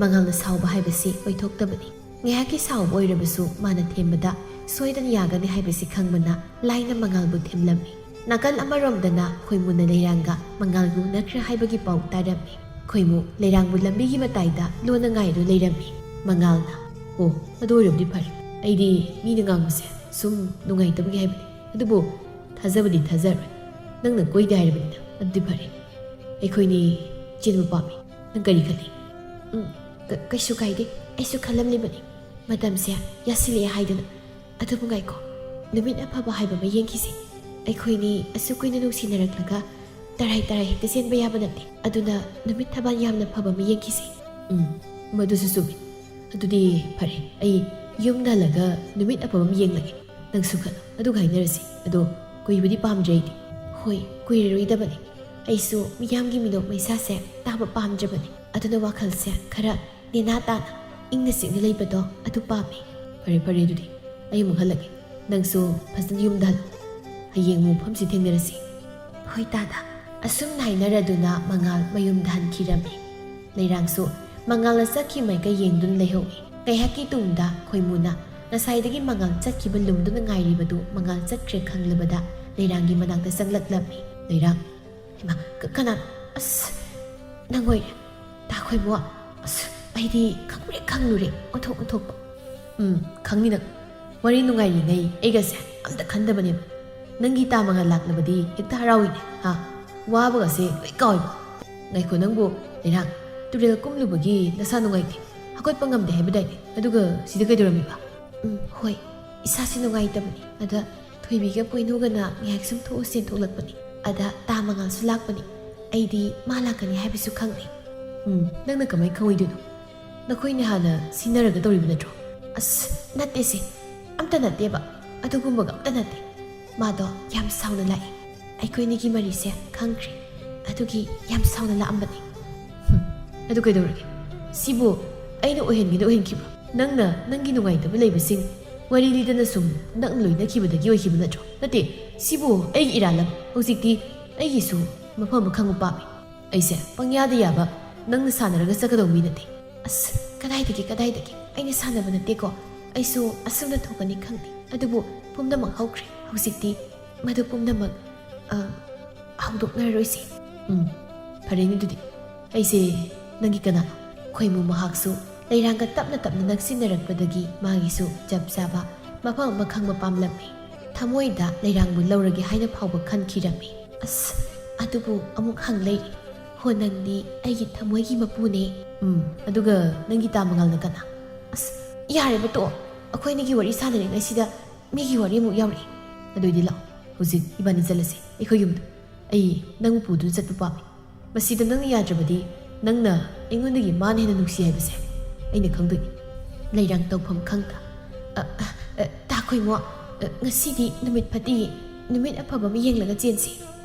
ꯃꯉꯥꯜꯅ ꯁꯥꯎꯕ ꯍꯥꯏꯕꯁꯤ ꯑꯣꯏꯊꯣꯛꯇꯕꯅꯤ꯫ ꯉꯥꯏꯍꯥꯛꯀꯤ ꯁꯥꯎꯕ ꯑꯣꯏꯔꯕꯁꯨ ꯃꯥꯅ ꯊꯦꯝꯕꯗ ꯁꯣꯏꯗꯅ ꯌꯥꯒꯅꯤ ꯍꯥꯏꯕꯁꯤ ꯈꯪꯕꯅ ꯂꯥꯏꯅ ꯃꯉꯥꯜꯕꯨ ꯊꯦꯝꯂꯝꯃꯤ꯫ ꯅꯥꯀꯜ ꯑꯃꯔꯣꯝꯗꯅ ꯈꯣꯏꯃꯨꯅ ꯂꯩꯔꯥꯡꯒ ꯃꯉꯥꯜꯒꯤ ꯎꯅꯈ꯭ꯔꯦ ꯍꯥꯏꯕꯒꯤ ꯄꯥꯎ ꯇꯥꯔꯝꯃꯤ꯫ ꯈꯣꯏꯃꯨ ꯂꯩꯔꯥꯡꯕꯨ ꯂꯝꯕꯤꯒꯤ ꯃꯇꯥꯏꯗ ꯂꯣꯟꯅ ꯉꯥꯏꯗꯨꯅ ꯂꯩꯔꯝꯃꯤ꯫ ꯃꯉꯥꯜꯅ, "ꯑꯣ, ꯑꯗꯨ ꯑꯣꯏꯔꯕꯗꯤ ꯐꯔꯦ꯫ ꯑꯩꯗꯤ ꯃꯤꯅ ꯉꯥꯡꯕꯁꯦ ꯁꯨꯝ ꯅꯨꯡꯉꯥꯏꯇꯕꯒꯤ ꯍꯥꯏꯕꯅꯤ꯫ ꯑꯗꯨꯕꯨ ꯊꯥꯖꯕꯗꯤ ꯊꯥꯖꯔꯣꯏ꯫ ꯅꯪꯅ ꯀꯣꯏꯗꯦ ꯍꯥꯏꯔꯕꯅꯤꯅ ꯑꯗꯨꯗꯤ ꯐꯔꯦ꯫ ꯑꯩꯈꯣꯏꯅꯤ ꯆꯦꯟꯕ ꯄꯥꯝꯃꯤ꯫ ꯅꯪ ꯀꯔꯤ ꯈꯜꯂꯤ?" "ꯎꯝ, ꯀ-, ꯀꯩꯁꯨ ꯀꯥꯏꯗꯦ꯫ ꯑꯩꯁꯨ ꯈꯜꯂꯝꯂꯤꯕꯅꯤ꯫ ꯃꯇꯝꯁꯦ ꯌꯥꯁꯤꯜꯂꯛꯑꯦ ꯍꯥꯏꯗꯨꯅ꯫ ꯑꯗꯨꯕꯨ ꯉꯥꯏꯈꯣ, ꯅꯨꯃꯤꯠ ꯑꯐꯕ ꯍꯥꯏꯕ ꯑꯃ ꯌꯦꯡꯈꯤꯁꯦ꯫ ꯑꯩꯈꯣꯏꯅꯤ ꯑꯁꯨꯛ ꯀꯨꯏꯅ ꯅꯨꯡꯁꯤꯅꯔꯛꯂꯒ ꯇꯔꯥꯏ ꯇꯔꯥꯏ ꯍꯦꯛꯇ ꯆꯦꯟꯕ ꯌꯥꯕ ꯅꯠꯇꯦ꯫ ꯑꯗꯨꯅ ꯅꯨꯃꯤꯠ ꯊꯕꯥꯜ ꯌꯥꯝꯅ ꯐꯕ ꯑꯃ ꯌꯦꯡꯈꯤꯁꯦ꯫" "ꯎꯝ, ꯃꯗꯨꯁꯨ ꯆꯨꯝꯃꯤ꯫ ꯑꯗꯨꯗꯤ ꯐꯔꯦ, ꯑꯩ ꯌꯨꯝꯗ ꯍꯜꯂꯒ ꯅꯨꯃꯤꯠ ꯑꯐꯕ ꯑꯃ ꯌꯦꯡꯂꯒꯦ꯫ ꯅꯪꯁꯨ ꯈꯜꯂꯣ, ꯑꯗꯨꯒ ꯍꯥꯏꯅꯔꯁꯤ꯫ ꯑꯗꯣ ꯀꯨꯏꯕꯗꯤ ꯄꯥꯝꯗ꯭ꯔꯦ ꯑꯩꯗꯤ꯫" "ꯍꯣꯏ, ꯀꯨꯏꯔꯔꯣꯏꯗꯕꯅꯤ꯫ ꯑꯩꯁꯨ ꯃꯤꯌꯥꯝꯒꯤ ꯃꯤꯅꯣꯛ ꯃꯩꯁꯥꯁꯦ ꯇꯥꯕ ꯄꯥꯝꯗ꯭ꯔꯕꯅꯤ꯫ ꯑꯗꯨꯅ ꯋꯥꯈꯜꯁꯦ ꯈꯔ ꯅꯦꯅꯥ ꯇꯥꯅ ꯏꯪꯅ ꯆꯤꯛꯅ ꯂꯩꯕꯗꯣ ꯑꯗꯨ ꯄꯥꯝꯃꯤ꯫" "ꯐꯔꯦ, ꯐꯔꯦ, ꯑꯗꯨꯗꯤ ꯑꯩ ꯑꯃꯨꯛ ꯍꯜꯂꯒꯦ꯫ ꯅꯪꯁꯨ ꯐꯖꯅ ꯌꯨꯝꯗ ꯍꯜꯂꯣ꯫ ꯍꯌꯦꯡ ꯑꯃꯨꯛ ꯃꯐꯝꯁꯤ ꯊꯦꯡꯅꯔꯁꯤ꯫" "ꯍꯣꯏ ꯇꯥꯗ꯫" ꯑꯁꯨꯝꯅ ꯍꯥꯏꯅꯔꯗꯨꯅ ꯃꯉꯥꯜ ꯃꯌꯨꯝꯗ ꯍꯟꯈꯤꯔꯝꯃꯤ꯫ ꯂꯩꯔꯥꯡꯁꯨ ꯃꯉꯥꯜꯅ ꯆꯠꯈꯤ ꯃꯥꯏꯀꯩ ꯌꯦꯡꯗꯨꯅ ꯂꯩꯍꯧꯏ꯫ ꯉꯥꯏꯍꯥꯛꯀꯤ ꯇꯨꯡꯗ ꯈꯣꯏꯃꯨꯅ ꯉꯁꯥꯏꯗꯒꯤ ꯃꯉꯥꯜ ꯆꯠꯈꯤꯕ ꯂꯨꯝꯗꯨꯅ ꯉꯥꯏꯔꯤꯕꯗꯨ ꯃꯉꯥꯜ ꯆꯠꯈ꯭ꯔꯦ ꯈꯪꯂꯕꯗ ꯂꯩꯔꯥꯡꯒꯤ ꯃꯅꯥꯛꯇ ꯆꯪꯂꯛꯂꯝꯃꯤ꯫ "ꯂꯩꯔꯥꯡ, ꯍꯩꯃꯥ, ꯀ-, ꯀꯅꯥ? ꯑꯁ, ꯅꯪ ꯑꯣꯏꯔꯦ꯫ ꯇꯥ ꯈꯣꯏꯃꯨ, ꯑꯁ, ꯑꯩꯗꯤ ꯈꯪꯄ꯭ꯔꯦꯛ ꯈꯪꯂꯨꯔꯦ, ꯑꯣꯟꯊꯣꯛ ꯑꯣꯟꯊꯣꯛꯄ꯫" "ꯎꯝ, ꯈꯪꯅꯤ ꯅꯪ꯫ ꯋꯥꯔꯤ ꯅꯨꯡꯉꯥꯏꯔꯤꯉꯩ ꯑꯩꯒꯁꯦ ꯑꯝꯇ ꯈꯟꯗꯕꯅꯦꯕ꯫ ꯅꯪꯒꯤ ꯇꯥ ꯃꯉꯥꯜ ꯂꯥꯛꯂꯕꯗꯤ ꯍꯦꯛꯇ ꯍꯔꯥꯎꯏꯅꯦ, ꯍꯥ? ꯋꯥꯕꯒꯁꯦ ꯂꯣꯏ ꯀꯥꯎꯏꯕ꯫ ꯉꯥꯏꯈꯣ ꯅꯪꯕꯨ, ꯂꯩꯔꯥꯡ, ꯇꯨꯔꯦꯜ ꯀꯨꯝꯂꯨꯕꯒꯤ ꯅꯁꯥ ꯅꯨꯡꯉꯥꯏꯇꯦ, ꯍꯧꯒꯠꯄ ꯉꯝꯗꯦ ꯍꯥꯏꯕꯗꯥꯏꯅꯦ? ꯑꯗꯨꯒ ꯁꯤꯗ ꯀꯩꯗꯧꯔꯝꯃꯤꯕ?" "ꯎꯝ, ꯍꯣꯏ, ꯏꯁꯥꯁꯤ ꯅꯨꯡꯉꯥꯏꯇꯕꯅꯤ꯫ ꯑꯗ ꯊꯣꯏꯕꯤꯒ ꯄꯣꯏꯅꯨꯒꯅ ꯉꯥꯏꯍꯥꯛ ꯁꯨꯝ ꯊꯣꯛꯎꯁꯦꯅ ꯊꯣꯛꯂꯛꯄꯅꯤ꯫ ꯑꯗ ꯇꯥ ꯃꯉꯥꯜꯁꯨ ꯂꯥꯛꯄꯅꯤ꯫ ꯑꯩꯗꯤ ꯃꯥ ꯂꯥꯛꯀꯅꯤ ꯍꯥꯏꯕꯁꯨ ꯈꯪꯗꯦ꯫" "ꯎꯝ, ꯅꯪꯅ ꯀꯃꯥꯏ ꯈꯪꯉꯣꯏꯗꯣꯏꯅꯣ? ꯅꯈꯣꯏꯅꯤ ꯍꯥꯟꯅ ꯁꯤꯟꯅꯔꯒ ꯇꯧꯔꯤꯕ ꯅꯠꯇ꯭ꯔꯣ?" "ꯑꯁ, ꯅꯠꯇꯦꯁꯦ, ꯑꯝꯇ ꯅꯠꯇꯦꯕ꯫ ꯑꯗꯨꯒꯨꯝꯕꯒ ꯑꯝꯇ ꯅꯠꯇꯦ꯫ ꯃꯥꯗꯣ ꯌꯥꯝ ꯁꯥꯎꯅ ꯂꯥꯛꯏ꯫ ꯑꯩꯈꯣꯏꯅꯤꯒꯤ ꯃꯔꯤꯁꯦ ꯈꯪꯈ꯭ꯔꯦ꯫ ꯑꯗꯨꯒꯤ ꯌꯥꯝ ꯁꯥꯎꯅ ꯂꯥꯛꯑꯝꯕꯅꯤ꯫" "ꯍꯨꯝ, ꯑꯗꯨ ꯀꯩꯗꯧꯔꯒꯦ? ꯁꯤꯕꯨ ꯑꯩꯅ ꯑꯣꯏꯍꯟꯒꯦꯅ ꯑꯣꯏꯍꯟꯈꯤꯕ꯭ꯔꯣ? ꯅꯪꯅ ꯅꯪꯒꯤ ꯅꯨꯡꯉꯥꯏꯇꯕ ꯂꯩꯕꯁꯤꯡ ꯋꯥꯔꯤ ꯂꯤꯗꯅ ꯁꯨꯝ ꯅꯪ ꯂꯣꯏꯅꯈꯤꯕꯗꯒꯤ ꯑꯣꯏꯈꯤꯕ ꯅꯠꯇ꯭ꯔꯣ? ꯅꯠꯇꯦ, ꯁꯤꯕꯨ ꯑꯩꯒꯤ ꯏꯔꯥꯜꯂꯝ꯫ ꯍꯧꯖꯤꯛꯇꯤ ꯑꯩꯒꯤꯁꯨ ꯃꯐꯝ ꯑꯃ ꯈꯪꯕ ꯄꯥꯝꯃꯤ꯫ ꯑꯩꯁꯦ ꯄꯪꯌꯥꯗ ꯌꯥꯕ, ꯅꯪꯅ ꯁꯥꯟꯅꯔꯒ ꯆꯠꯀꯗꯧꯕ ꯃꯤ ꯅꯠꯇꯦ꯫ ꯑꯁ, ꯀꯗꯥꯏꯗꯒꯤ, ꯀꯗꯥꯏꯗꯒꯤ? ꯑꯩꯅ ꯁꯥꯟꯅꯕ ꯅꯠꯇꯦꯀꯣ꯫ ꯑꯩꯁꯨ ꯑꯁꯨꯝꯅ ꯊꯣꯛꯀꯅꯤ ꯈꯪꯗꯦ꯫ ꯑꯗꯨꯕꯨ ꯄꯨꯝꯅꯃꯛ ꯍꯧꯈ꯭ꯔꯦ꯫ ꯍꯧꯖꯤꯛꯇꯤ ꯃꯗꯨ ꯄꯨꯝꯅꯃꯛ, ꯑ, ꯍꯧꯗꯣꯛꯅꯔꯔꯣꯏꯁꯤ꯫ ꯎꯝ, ꯐꯔꯦꯅꯦ ꯑꯗꯨꯗꯤ꯫ ꯑꯩꯁꯦ ꯅꯪꯒꯤ ꯀꯅꯥꯅꯣ? ꯈꯣꯏꯃꯨ ꯃꯍꯥꯛꯁꯨ ꯂꯩꯔꯥꯡꯒ ꯇꯞꯅ ꯇꯞꯅ ꯅꯛꯁꯤꯟꯅꯔꯛꯄꯗꯒꯤ ꯃꯥꯒꯤꯁꯨ ꯆꯞ ꯆꯥꯕ ꯃꯐꯝ ꯑꯃ ꯈꯪꯕ ꯄꯥꯝꯂꯝꯃꯤ꯫ ꯊꯃꯣꯏꯗ ꯂꯩꯔꯥꯡꯕꯨ ꯂꯧꯔꯒꯦ ꯍꯥꯏꯅ ꯐꯥꯎꯕ ꯈꯟꯈꯤꯔꯝꯃꯤ꯫ ꯑꯁ, ꯑꯗꯨꯕꯨ ꯑꯃꯨꯛ ꯍꯪ ꯂꯩꯔꯦ꯫ ꯍꯣ, ꯅꯪꯗꯤ ꯑꯩꯒꯤ ꯊꯃꯣꯏꯒꯤ ꯃꯄꯨꯅꯦ꯫ ꯎꯝ, ꯑꯗꯨꯒ ꯅꯪꯒꯤ ꯇꯥ ꯃꯉꯥꯜꯅ ꯀꯅꯥ? ꯑꯁ, ꯌꯥꯔꯦꯕ, ꯇꯣꯛꯑꯣ꯫ ꯑꯩꯈꯣꯏꯅꯤꯒꯤ ꯋꯥꯔꯤ ꯁꯥꯟꯅꯔꯤꯉꯩꯁꯤꯗ ꯃꯤꯒꯤ ꯋꯥꯔꯤ ꯑꯃꯨꯛ ꯌꯥꯎꯔꯛꯑꯦ꯫ ꯑꯗꯨꯏꯗꯤ ꯂꯥꯛꯑꯣ, ꯍꯧꯖꯤꯛ ꯏꯕꯥꯅꯤ ꯆꯠꯂꯁꯦ ꯑꯩꯈꯣꯏ ꯌꯨꯝꯗ꯫ ꯑꯩ ꯅꯪꯕꯨ ꯄꯨꯗꯨꯅ ꯆꯠꯄ ꯄꯥꯝꯃꯤ꯫ ꯃꯁꯤꯗ ꯅꯪꯅ ꯌꯥꯗ꯭ꯔꯕꯗꯤ ꯅꯪꯅ ꯑꯩꯉꯣꯟꯗꯒꯤ ꯃꯥꯅ ꯍꯦꯟꯅ ꯅꯨꯡꯁꯤ ꯍꯥꯏꯕꯁꯦ ꯑꯩꯅ ꯈꯪꯗꯣꯏꯅꯤ꯫ ꯂꯩꯔꯥꯡ ꯇꯧꯐꯝ ꯈꯪꯗ, "ꯑ, ꯑ, ꯑ, ꯇꯥ ꯈꯣꯏꯃꯣ, ꯑ, ꯉꯁꯤꯗꯤ ꯅꯨꯃꯤꯠ ꯐꯠꯇꯤꯌꯦ꯫ ꯅꯨꯃꯤꯠ ꯑꯐꯕ ꯑꯃ ꯌꯦꯡꯂꯒ ꯆꯦꯟꯁꯤ꯫"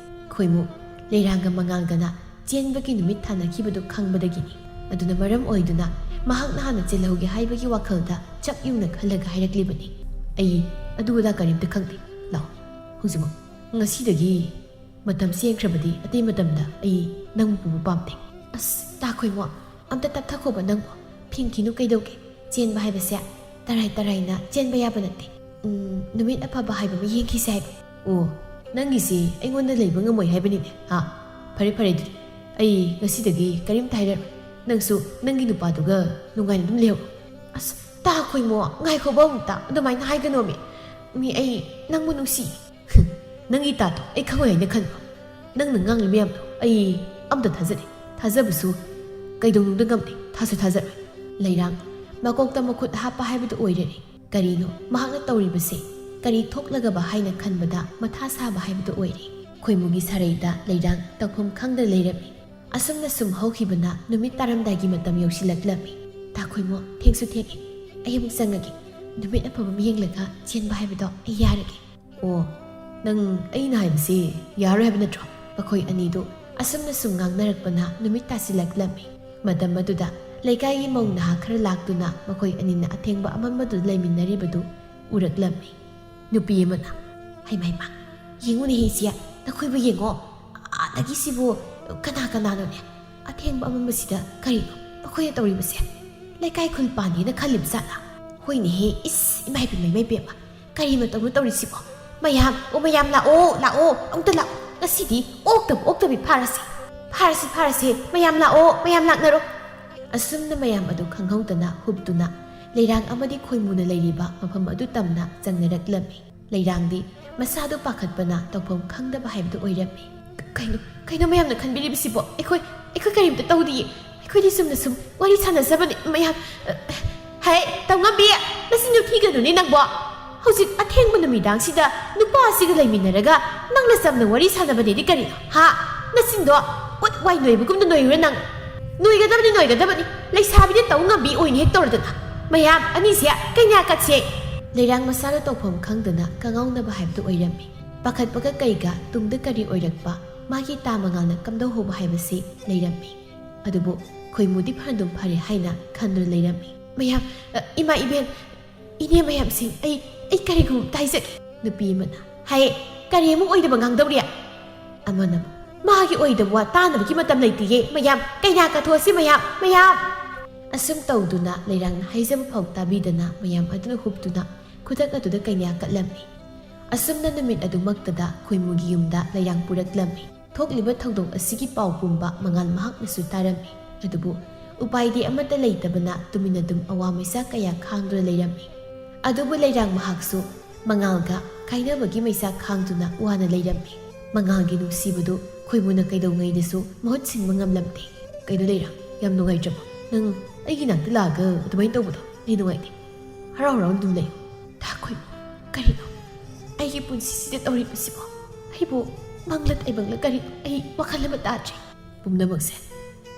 ꯈꯣꯏꯃꯨ ꯂꯩꯔꯥꯡꯒ ꯃꯉꯥꯜꯒꯅ ꯆꯦꯟꯕꯒꯤ ꯅꯨꯃꯤꯠ ꯊꯥꯅꯈꯤꯕꯗꯨ ꯈꯪꯕꯗꯒꯤꯅꯤ꯫ ꯑꯗꯨꯅ ꯃꯔꯝ ꯑꯣꯏꯗꯨꯅ ꯃꯍꯥꯛꯅ ꯍꯥꯟꯅ ꯆꯦꯜꯍꯧꯒꯦ ꯍꯥꯏꯕꯒꯤ ꯋꯥꯈꯜꯗ ꯆꯞ ꯌꯨꯡꯅ ꯈꯜꯂꯒ ꯍꯥꯏꯔꯛꯂꯤꯕꯅꯤ꯫ ꯑꯩ ꯑꯗꯨ ꯑꯗꯥ ꯀꯔꯤꯝꯇ ꯈꯪꯗꯦ꯫ ꯂꯥꯛꯑꯣ, ꯍꯧꯖꯤꯛꯃꯛ꯫ ꯉꯁꯤꯗꯒꯤ ꯃꯇꯝ ꯆꯦꯟꯈ꯭ꯔꯕꯗꯤ ꯑꯇꯩ ꯃꯇꯝꯗ ꯑꯩ ꯅꯪꯕꯨ ꯄꯨꯕ ꯄꯥꯝꯗꯦ꯫ ꯑꯁ, ꯇꯥ ꯈꯣꯏꯃꯣ, ꯑꯝꯇ ꯇꯞꯊꯈꯣꯕ ꯅꯪꯕꯣ꯫ ꯐꯤꯡꯈꯤꯅꯨ ꯀꯩꯗꯧꯒꯦ? ꯆꯦꯟꯕ ꯍꯥꯏꯕꯁꯦ ꯇꯔꯥꯏ ꯇꯔꯥꯏꯅ ꯆꯦꯟꯕ ꯌꯥꯕ ꯅꯠꯇꯦ꯫ ꯎꯝ, ꯅꯨꯃꯤꯠ ꯑꯐꯕ ꯍꯥꯏꯕ ꯑꯃ ꯌꯦꯡꯈꯤꯁꯦ ꯍꯥꯏꯕ꯫ ꯑꯣ, ꯅꯪꯒꯤꯁꯤ ꯑꯩꯉꯣꯟꯗ ꯂꯩꯕ ꯉꯝꯃꯣꯏ ꯍꯥꯏꯕꯅꯤꯅꯦ, ꯍꯥ? ꯐꯔꯦ, ꯐꯔꯦ ꯑꯗꯨꯗꯤ꯫ ꯑꯩ ꯉꯁꯤꯗꯒꯤ ꯀꯔꯤꯝꯇ ꯍꯥꯏꯔꯔꯣꯏ꯫ ꯅꯪꯁꯨ ꯅꯪꯒꯤ ꯅꯨꯄꯥꯗꯨꯒ ꯅꯨꯡꯉꯥꯏꯅ ꯑꯗꯨꯝ ꯂꯩꯍꯧꯔꯣ꯫ ꯑꯁ, ꯇꯥ ꯈꯣꯏꯃꯣ, ꯉꯥꯏꯈꯣꯕ ꯑꯃꯨꯛꯇ, ꯑꯗꯨꯃꯥꯏꯅ ꯍꯥꯏꯒꯅꯣꯃꯤ꯫ ꯃꯤ, ꯑꯩ ꯅꯪꯕꯨ ꯅꯨꯡꯁꯤ꯫ ꯅꯪꯒꯤ ꯇꯥꯗꯣ ꯑꯩ ꯈꯪꯉꯣꯏ ꯍꯥꯏꯅ ꯈꯟꯕ꯭ꯔꯣ? ꯅꯪꯅ ꯉꯥꯡꯂꯤ ꯃꯌꯥꯝꯗꯣ ꯑꯩ ꯑꯝꯇ ꯊꯥꯖꯗꯦ꯫ ꯊꯥꯖꯕꯁꯨ ꯀꯩꯗꯧꯅꯨꯡꯗ ꯉꯝꯗꯦ, ꯊꯥꯁꯨ ꯊꯥꯖꯔꯣꯏ꯫ ꯂꯩꯔꯥꯡ ꯃꯀꯣꯛꯇ ꯃꯈꯨꯠ ꯍꯥꯞꯄ ꯍꯥꯏꯕꯗꯨ ꯑꯣꯏꯔꯦꯅꯦ꯫ ꯀꯔꯤꯅꯣ ꯃꯍꯥꯛꯅ ꯇꯧꯔꯤꯕꯁꯦ? ꯀꯔꯤ ꯊꯣꯛꯂꯒꯕ ꯍꯥꯏꯅ ꯈꯟꯕꯗ ꯃꯊꯥ ꯁꯥꯕ ꯍꯥꯏꯕꯗꯨ ꯑꯣꯏꯔꯦ꯫ ꯈꯣꯏꯃꯨꯒꯤ ꯁꯥꯔꯩꯗ ꯂꯩꯔꯥꯡ ꯇꯧꯐꯝ ꯈꯪꯗ ꯂꯩꯔꯝꯃꯤ꯫ ꯑꯁꯨꯝꯅ ꯁꯨꯝ ꯍꯧꯈꯤꯕꯅ ꯅꯨꯃꯤꯠ ꯇꯥꯔꯝꯗꯥꯏꯒꯤ ꯃꯇꯝ ꯌꯧꯁꯤꯜꯂꯛꯂꯝꯃꯤ꯫ ꯇꯥ ꯈꯣꯏꯃꯣ, ꯊꯦꯡꯁꯨ ꯊꯦꯡꯉꯦ꯫ ꯑꯩ ꯑꯃꯨꯛ ꯆꯪꯉꯒꯦ꯫ ꯅꯨꯃꯤꯠ ꯑꯐꯕ ꯑꯃ ꯌꯦꯡꯂꯒ ꯆꯦꯟꯕ ꯍꯥꯏꯕꯗꯣ ꯑꯩ ꯌꯥꯔꯒꯦ꯫ ꯑꯣ, ꯅꯪ ꯑꯩꯅ ꯍꯥꯏꯕꯁꯤ ꯌꯥꯔꯣꯏ ꯍꯥꯏꯕ ꯅꯠꯇ꯭ꯔꯣ? ꯃꯈꯣꯏ ꯑꯅꯤꯗꯨ ꯑꯁꯨꯝꯅ ꯁꯨꯝ ꯉꯥꯡꯅꯔꯛꯄꯅ ꯅꯨꯃꯤꯠ ꯇꯥꯁꯤꯜꯂꯛꯂꯝꯃꯤ꯫ ꯃꯇꯝ ꯑꯗꯨꯗ ꯂꯩꯀꯥꯏꯒꯤ ꯃꯧ ꯅꯍꯥ ꯈꯔ ꯂꯥꯛꯇꯨꯅ ꯃꯈꯣꯏ ꯑꯅꯤꯅ ꯑꯊꯦꯡꯕ ꯑꯃꯝꯕꯗꯨꯗ ꯂꯩꯃꯤꯟꯅꯔꯤꯕꯗꯨ ꯎꯔꯛꯂꯝꯃꯤ꯫ ꯅꯨꯄꯤ ꯑꯃꯅ, "ꯍꯩꯃ ꯍꯩꯃ, ꯌꯦꯡꯉꯨꯅꯦꯍꯦ ꯏꯆꯦ, ꯅꯈꯣꯏꯕꯨ ꯌꯦꯡꯉꯣ, ꯑꯥꯗꯒꯤꯁꯤꯕꯨ ꯀꯅꯥ ꯀꯅꯥꯅꯣꯅꯦ? ꯑꯊꯦꯡꯕ ꯑꯃꯝꯕꯁꯤꯗ ꯀꯔꯤꯅꯣ ꯃꯈꯣꯏꯅ ꯇꯧꯔꯤꯕꯁꯦ? ꯂꯩꯀꯥꯏ ꯈꯨꯜ ꯄꯥꯟꯗꯦꯅ ꯈꯜꯂꯤꯕ ꯖꯥꯠꯂꯥ? ꯍꯣꯏꯅꯦꯍꯦ, ꯏꯁ, ꯏꯃꯥ ꯏꯕꯦꯝꯃ, ꯏꯃꯥ ꯏꯕꯦꯝꯃ, ꯀꯔꯤ ꯃꯇꯧꯅꯣ ꯇꯧꯔꯤꯁꯤꯕꯣ? ꯃꯌꯥꯝ, ꯑꯣ ꯃꯌꯥꯝ, ꯂꯥꯛꯑꯣ, ꯂꯥꯛꯑꯣ, ꯑꯝꯇ ꯂꯥꯛꯑꯣ, ꯉꯁꯤꯗꯤ ꯑꯣꯛꯇꯕ ꯑꯣꯛꯇꯕꯤ ꯐꯥꯔꯁꯤ, ꯐꯥꯔꯁꯤ, ꯐꯥꯔꯁꯤ, ꯃꯌꯥꯝ ꯂꯥꯛꯑꯣ, ꯃꯌꯥꯝ ꯂꯥꯛꯅꯔꯣ"꯫ ꯑꯁꯨꯝꯅ ꯃꯌꯥꯝ ꯑꯗꯨ ꯈꯪꯍꯧꯗꯅ ꯍꯨꯞꯇꯨꯅ ꯂꯩꯔꯥꯡ ꯑꯃꯗꯤ ꯈꯣꯏꯃꯨꯅ ꯂꯩꯔꯤꯕ ꯃꯐꯝ ꯑꯗꯨ ꯇꯝꯅ ꯆꯪꯅꯔꯛꯂꯝꯃꯤ꯫ ꯂꯩꯔꯥꯡꯗꯤ ꯃꯁꯥꯗꯨ ꯄꯥꯈꯠꯄꯅ ꯇꯧꯐꯝ ꯈꯪꯗꯕ ꯍꯥꯏꯕꯗꯨ ꯑꯣꯏꯔꯝꯃꯤ꯫ "ꯀꯩꯅꯣ, ꯀꯩꯅꯣ ꯃꯌꯥꯝꯅ ꯈꯟꯕꯤꯔꯤꯕꯁꯤꯕꯣ? ꯑꯩꯈꯣꯏ, ꯑꯩꯈꯣꯏ ꯀꯔꯤꯝꯇ ꯇꯧꯗꯤꯌꯦ꯫ ꯑꯩꯈꯣꯏꯗꯤ ꯆꯨꯝꯅ ꯁꯨꯝ ꯋꯥꯔꯤ ꯁꯥꯟꯅꯖꯕꯅꯤ ꯃꯌꯥꯝ"꯫ "ꯍꯦ, ꯇꯧꯉꯝꯕꯤ, ꯅꯆꯤꯟꯗꯨ ꯊꯤꯒꯅꯨꯅꯦ ꯅꯪꯕꯣ꯫ ꯍꯧꯖꯤꯛ ꯑꯊꯦꯡꯕ ꯅꯨꯃꯤꯗꯥꯡꯁꯤꯗ ꯅꯨꯄꯥ ꯑꯁꯤꯒ ꯂꯩꯃꯤꯟꯅꯔꯒ ꯅꯪꯅ ꯆꯝꯅ ꯋꯥꯔꯤ ꯁꯥꯟꯅꯕꯅꯦꯗꯤ ꯀꯔꯤꯅꯣ? ꯍꯥ? ꯅꯆꯤꯟꯗꯣ ꯎꯠ ꯋꯥꯏ ꯅꯣꯏꯕꯒꯨꯝꯅ ꯅꯣꯏꯔꯨꯔꯦ ꯅꯪ꯫ ꯅꯣꯏꯒꯗꯕꯅꯤ, ꯅꯣꯏꯒꯗꯕꯅꯤ꯫ ꯂꯩꯁꯥꯕꯤꯗꯤ ꯇꯧ ꯉꯝꯕꯤ ꯑꯣꯏꯅ ꯍꯦꯛ ꯇꯧꯔꯗꯅ꯫ ꯃꯌꯥꯝ ꯑꯅꯤꯁꯦ ꯀꯩꯅꯥ ꯀꯠꯁꯦ"꯫ ꯂꯩꯔꯥꯡ ꯃꯁꯥꯗ ꯇꯧꯐꯝ ꯈꯪꯗꯅ ꯀꯉꯥꯎꯅꯕ ꯍꯥꯏꯕꯗꯨ ꯑꯣꯏꯔꯝꯃꯤ꯫ ꯄꯥꯈꯠꯄꯒ ꯀꯩꯒ ꯇꯨꯡꯗ ꯀꯔꯤ ꯑꯣꯏꯔꯛꯄ, ꯃꯥꯒꯤ ꯇꯥ ꯃꯉꯥꯜꯅ ꯀꯝꯗꯧꯍꯧꯕ ꯍꯥꯏꯕꯁꯤ ꯂꯩꯔꯝꯃꯤ꯫ ꯑꯗꯨꯕꯨ ꯈꯣꯏꯃꯨꯗꯤ ꯐꯅꯗꯨꯝ ꯐꯔꯦ ꯍꯥꯏꯅ ꯈꯟꯗꯨꯅ ꯂꯩꯔꯝꯃꯤ꯫ "ꯃꯌꯥꯝ, ꯑ, ꯏꯃꯥ ꯏꯕꯦꯟ, ꯏꯅꯦ ꯃꯌꯥꯝꯁꯤꯡ, ꯑꯩ, ꯑꯩ ꯀꯔꯤꯒꯨꯝꯕ ꯑꯝꯇ ꯍꯥꯏꯖꯒꯦ"꯫ ꯅꯨꯄꯤ ꯑꯃꯅ, "ꯍꯥꯏ, ꯀꯔꯤ ꯑꯃꯨꯛ ꯑꯣꯏꯗꯕ ꯉꯥꯡꯗꯧꯔꯤ?" ꯑꯃꯅ ꯑꯃꯨꯛ, "ꯃꯥꯒꯤ ꯑꯣꯏꯗꯕ ꯋꯥ ꯇꯥꯅꯕꯒꯤ ꯃꯇꯝ ꯂꯩꯇꯤꯌꯦ ꯃꯌꯥꯝ, ꯀꯩꯅꯥ ꯀꯠꯊꯣꯛꯑꯁꯤ ꯃꯌꯥꯝ, ꯃꯌꯥꯝ"꯫ ꯑꯁꯨꯝ ꯇꯧꯗꯨꯅ ꯂꯩꯔꯥꯡꯅ ꯍꯥꯏꯖꯕ ꯐꯥꯎ ꯇꯥꯕꯤꯗꯅ ꯃꯌꯥꯝ ꯑꯗꯨꯅ ꯍꯨꯞꯇꯨꯅ ꯈꯨꯗꯛ ꯑꯗꯨꯗ ꯀꯩꯅꯥ ꯀꯠꯂꯝꯃꯤ꯫ ꯑꯁꯨꯝꯅ ꯅꯨꯃꯤꯠ ꯑꯗꯨꯃꯛꯇꯗ ꯈꯣꯏꯃꯨꯒꯤ ꯌꯨꯝꯗ ꯂꯩꯔꯥꯡ ꯄꯨꯔꯛꯂꯝꯃꯤ꯫ ꯊꯣꯛꯂꯤꯕ ꯊꯧꯗꯣꯛ ꯑꯁꯤꯒꯤ ꯄꯥꯎ ꯄꯨꯝꯕ ꯃꯉꯥꯜ ꯃꯍꯥꯛꯅꯁꯨ ꯇꯥꯔꯝꯃꯤ꯫ ꯑꯗꯨꯕꯨ ꯎꯄꯥꯏꯗꯤ ꯑꯃꯠꯇ ꯂꯩꯇꯕꯅ ꯇꯨꯃꯤꯟ ꯑꯗꯨꯝ ꯑꯋꯥ ꯃꯩꯁꯥ ꯀꯌꯥ ꯈꯥꯡꯗꯨꯅ ꯂꯩꯔꯝꯃꯤ꯫ ꯑꯗꯨꯕꯨ ꯂꯩꯔꯥꯡ ꯃꯍꯥꯛꯁꯨ ꯃꯉꯥꯜꯒ ꯀꯥꯏꯅꯕꯒꯤ ꯃꯩꯁꯥ ꯈꯥꯡꯗꯨꯅ ꯋꯥꯅ ꯂꯩꯔꯝꯃꯤ꯫ ꯃꯉꯥꯜꯒꯤ ꯅꯨꯡꯁꯤꯕꯗꯨ ꯈꯣꯏꯃꯨꯅ ꯀꯩꯗꯧꯉꯩꯗꯁꯨ ꯃꯍꯨꯠ ꯁꯤꯟꯕ ꯉꯝꯂꯝꯗꯦ꯫ "ꯀꯩꯅꯣ ꯂꯩꯔꯥꯡ, ꯌꯥꯝ ꯅꯨꯡꯉꯥꯏꯇ꯭ꯔꯕꯣ? ꯅꯪ ꯑꯩꯒꯤ ꯅꯥꯛꯇ ꯂꯥꯛꯑꯒ ꯑꯗꯨꯃꯥꯏꯅ ꯇꯧꯕꯗꯣ ꯑꯩ ꯅꯨꯡꯉꯥꯏꯇꯦ꯫ ꯍꯔꯥꯎ ꯍꯔꯥꯎꯅ ꯑꯗꯨꯝ ꯂꯩꯌꯨ"꯫ ꯊꯥꯈꯣꯏ, ꯀꯔꯤꯅꯣ ꯑꯩꯒꯤ ꯄꯨꯟꯁꯤꯁꯤꯗ ꯇꯧꯔꯤꯕꯁꯤꯕꯣ? ꯑꯩꯕꯨ ꯃꯪꯂ ꯇꯥꯏꯕꯪꯂ ꯀꯔꯤꯅꯣ? ꯑꯩ ꯋꯥꯈꯜ ꯑꯃ ꯇꯥꯗ꯭ꯔꯦ꯫ ꯄꯨꯝꯅꯃꯛꯁꯦ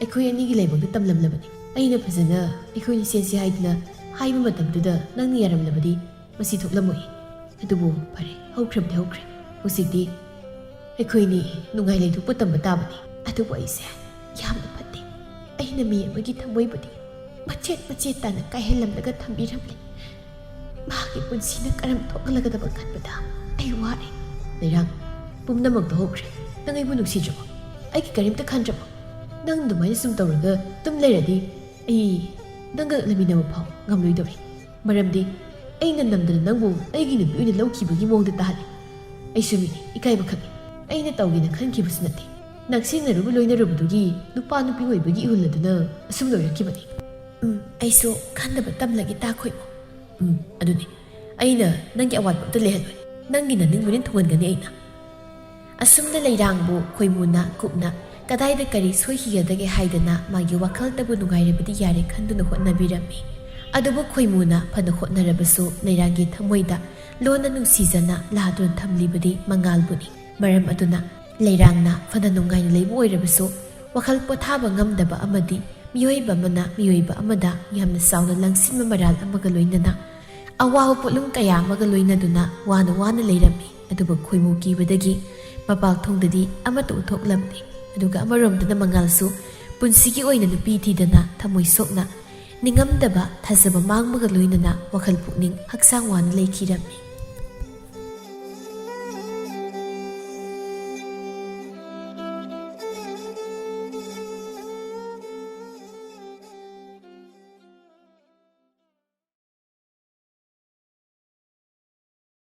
ꯑꯩꯈꯣꯏ ꯑꯅꯤꯒꯤ ꯂꯥꯏꯕꯛꯇ ꯇꯝꯂꯝꯂꯕꯅꯤ꯫ ꯑꯩꯅ ꯐꯖꯅ "ꯑꯩꯈꯣꯏꯅꯤ ꯆꯦꯟꯁꯤ" ꯍꯥꯏꯗꯨꯅ ꯍꯥꯏꯕ ꯃꯇꯝꯗꯨꯗ ꯅꯪꯅ ꯌꯥꯔꯝꯂꯕꯗꯤ ꯃꯁꯤ ꯊꯣꯛꯂꯝꯃꯣꯏ꯫ ꯑꯗꯨꯕꯨ ꯐꯔꯦ, ꯍꯧꯈ꯭ꯔꯕꯗꯤ ꯍꯧꯈ꯭ꯔꯦ꯫ ꯍꯧꯖꯤꯛꯇꯤ ꯑꯩꯈꯣꯏꯅꯤ ꯅꯨꯡꯉꯥꯏ ꯂꯩꯊꯣꯛꯄ ꯇꯝꯕ ꯇꯥꯕꯅꯤ꯫ ꯑꯗꯨꯕꯨ ꯑꯩꯁꯦ ꯌꯥꯝꯅ ꯐꯠꯇꯦ꯫ ꯑꯩꯅ ꯃꯤ ꯑꯃꯒꯤ ꯊꯃꯣꯏꯕꯨꯗꯤ ꯃꯆꯦꯠ ꯃꯆꯦꯠ ꯇꯥꯅ ꯀꯥꯏꯍꯜꯂꯝꯂꯒ ꯊꯝꯕꯤꯔꯝꯂꯦ꯫ ꯃꯍꯥꯛꯀꯤ ꯄꯨꯟꯁꯤꯅ ꯀꯔꯝ ꯊꯣꯛꯍꯜꯂꯒꯗꯕ ꯈꯟꯕꯗ ꯑꯩ ꯋꯥꯔꯦ꯫ ꯂꯩꯔꯥꯡ, ꯄꯨꯝꯅꯃꯛꯇꯣ ꯍꯧꯈ꯭ꯔꯦ꯫ ꯅꯪ ꯑꯩꯕꯨ ꯅꯨꯡꯁꯤꯗ꯭ꯔꯕꯣ? ꯑꯩꯒꯤ ꯀꯔꯤꯝꯇ ꯈꯟꯗ꯭ꯔꯕꯣ? ꯅꯪ ꯑꯗꯨꯃꯥꯏꯅ ꯁꯨꯝ ꯇꯧꯔꯒ ꯑꯗꯨꯝ ꯂꯩꯔꯗꯤ ꯑꯩ ꯅꯪꯒ ꯂꯩꯃꯤꯟꯅꯕ ꯐꯥꯎ ꯉꯝꯂꯣꯏꯗꯧꯔꯦ꯫ ꯃꯔꯝꯗꯤ ꯑꯩꯅ ꯅꯝꯗꯅ ꯅꯪꯕꯨ ꯑꯩꯒꯤ ꯅꯨꯄꯤ ꯑꯣꯏꯅ ꯂꯧꯈꯤꯕꯒꯤ ꯃꯑꯣꯡꯗ ꯇꯥꯍꯜꯂꯦ꯫ ꯑꯩꯁꯨ ꯃꯤꯅꯤ, ꯏꯀꯥꯏꯕ ꯈꯪꯉꯤ꯫ ꯑꯩꯅ ꯇꯧꯒꯦꯅ ꯈꯟꯈꯤꯕꯁꯨ ꯅꯠꯇꯦ꯫ ꯅꯛꯁꯤꯟꯅꯔꯨꯕ ꯂꯣꯏꯅꯔꯨꯕꯗꯨꯒꯤ ꯅꯨꯄꯥ ꯅꯨꯄꯤ ꯑꯣꯏꯕꯒꯤ ꯏꯍꯨꯜ ꯑꯗꯨꯅ ꯑꯁꯨꯝ ꯂꯣꯏꯔꯛꯈꯤꯕꯅꯤ꯫ ꯎꯝ, ꯑꯩꯁꯨ ꯈꯟꯗꯕ ꯇꯝꯂꯒꯦ, ꯇꯥ ꯈꯣꯏꯃꯨ꯫ ꯎꯝ, ꯑꯗꯨꯅꯤ꯫ ꯑꯩꯅ ꯅꯪꯒꯤ ꯑꯋꯥꯠꯄ ꯑꯝꯇ ꯂꯩꯍꯜꯂꯣꯏ꯫ ꯅꯪꯒꯤ ꯅꯅꯤꯡ ꯂꯣꯏꯅ ꯊꯨꯡꯍꯟꯒꯅꯤ ꯑꯩꯅ꯫ ꯑꯁꯨꯝꯅ ꯂꯩꯔꯥꯡꯕꯨ ꯈꯣꯏꯃꯨꯅ ꯀꯨꯞꯅ ꯀꯗꯥꯏꯗ ꯀꯔꯤ ꯁꯣꯏꯈꯤꯒꯗꯒꯦ ꯍꯥꯏꯗꯅ ꯃꯥꯒꯤ ꯋꯥꯈꯜꯗꯕꯨ ꯅꯨꯡꯉꯥꯏꯔꯕꯗꯤ ꯌꯥꯔꯦ ꯈꯟꯗꯨꯅ ꯍꯣꯠꯅꯕꯤꯔꯝꯃꯤ꯫ ꯑꯗꯨꯕꯨ ꯈꯣꯏꯃꯨꯅ ꯐꯅ ꯍꯣꯠꯅꯔꯕꯁꯨ ꯂꯩꯔꯥꯡꯒꯤ ꯊꯃꯣꯏꯗ ꯂꯣꯟꯅ ꯅꯨꯡꯁꯤꯖꯅ ꯂꯥꯗꯨꯅ ꯊꯝꯂꯤꯕꯗꯤ ꯃꯉꯥꯜꯕꯨꯅꯤ꯫ ꯃꯔꯝ ꯑꯗꯨꯅ ꯂꯩꯔꯥꯡꯅ ꯐꯅ ꯅꯨꯡꯉꯥꯏꯅ ꯂꯩꯕ ꯑꯣꯏꯔꯕꯁꯨ ꯋꯥꯈꯜ ꯄꯣꯊꯥꯕ ꯉꯝꯗꯕ ꯑꯃꯗꯤ ꯃꯤꯑꯣꯏꯕ ꯑꯃꯅ ꯃꯤꯑꯣꯏꯕ ꯑꯃꯗ ꯌꯥꯝꯅ ꯆꯥꯎꯅ ꯂꯪꯁꯤꯟꯕ ꯃꯔꯥꯜ ꯑꯃꯒ ꯂꯣꯏꯅꯅ ꯑꯋꯥꯕ ꯄꯣꯠꯂꯨꯝ ꯀꯌꯥ ꯑꯃꯒ ꯂꯣꯏꯅꯗꯨꯅ ꯋꯥꯅ ꯋꯥꯅ ꯂꯩꯔꯝꯃꯤ꯫ ꯑꯗꯨꯕꯨ ꯈꯣꯏꯃꯨ ꯀꯤꯕꯗꯒꯤ ꯃꯄꯥꯛ ꯊꯣꯡꯗꯗꯤ ꯑꯃꯠꯇ ꯎꯠꯊꯣꯛꯂꯝꯗꯦ꯫ ꯑꯗꯨꯒ ꯑꯃꯔꯣꯝꯗꯅ ꯃꯉꯥꯜꯁꯨ ꯄꯨꯟꯁꯤꯒꯤ ꯑꯣꯏꯅ ꯅꯨꯄꯤ ꯊꯤꯗꯅ ꯊꯃꯣꯏ ꯁꯣꯛꯅ ꯅꯤꯡꯉꯝꯗꯕ ꯊꯥꯖꯕ ꯃꯥꯡꯕꯒ ꯂꯣꯏꯅꯅ ꯋꯥꯈꯜ ꯄꯨꯛꯅꯤꯡ ꯍꯛꯆꯥꯡ ꯋꯥꯅ ꯂꯩꯈꯤꯔꯝꯃꯤ꯫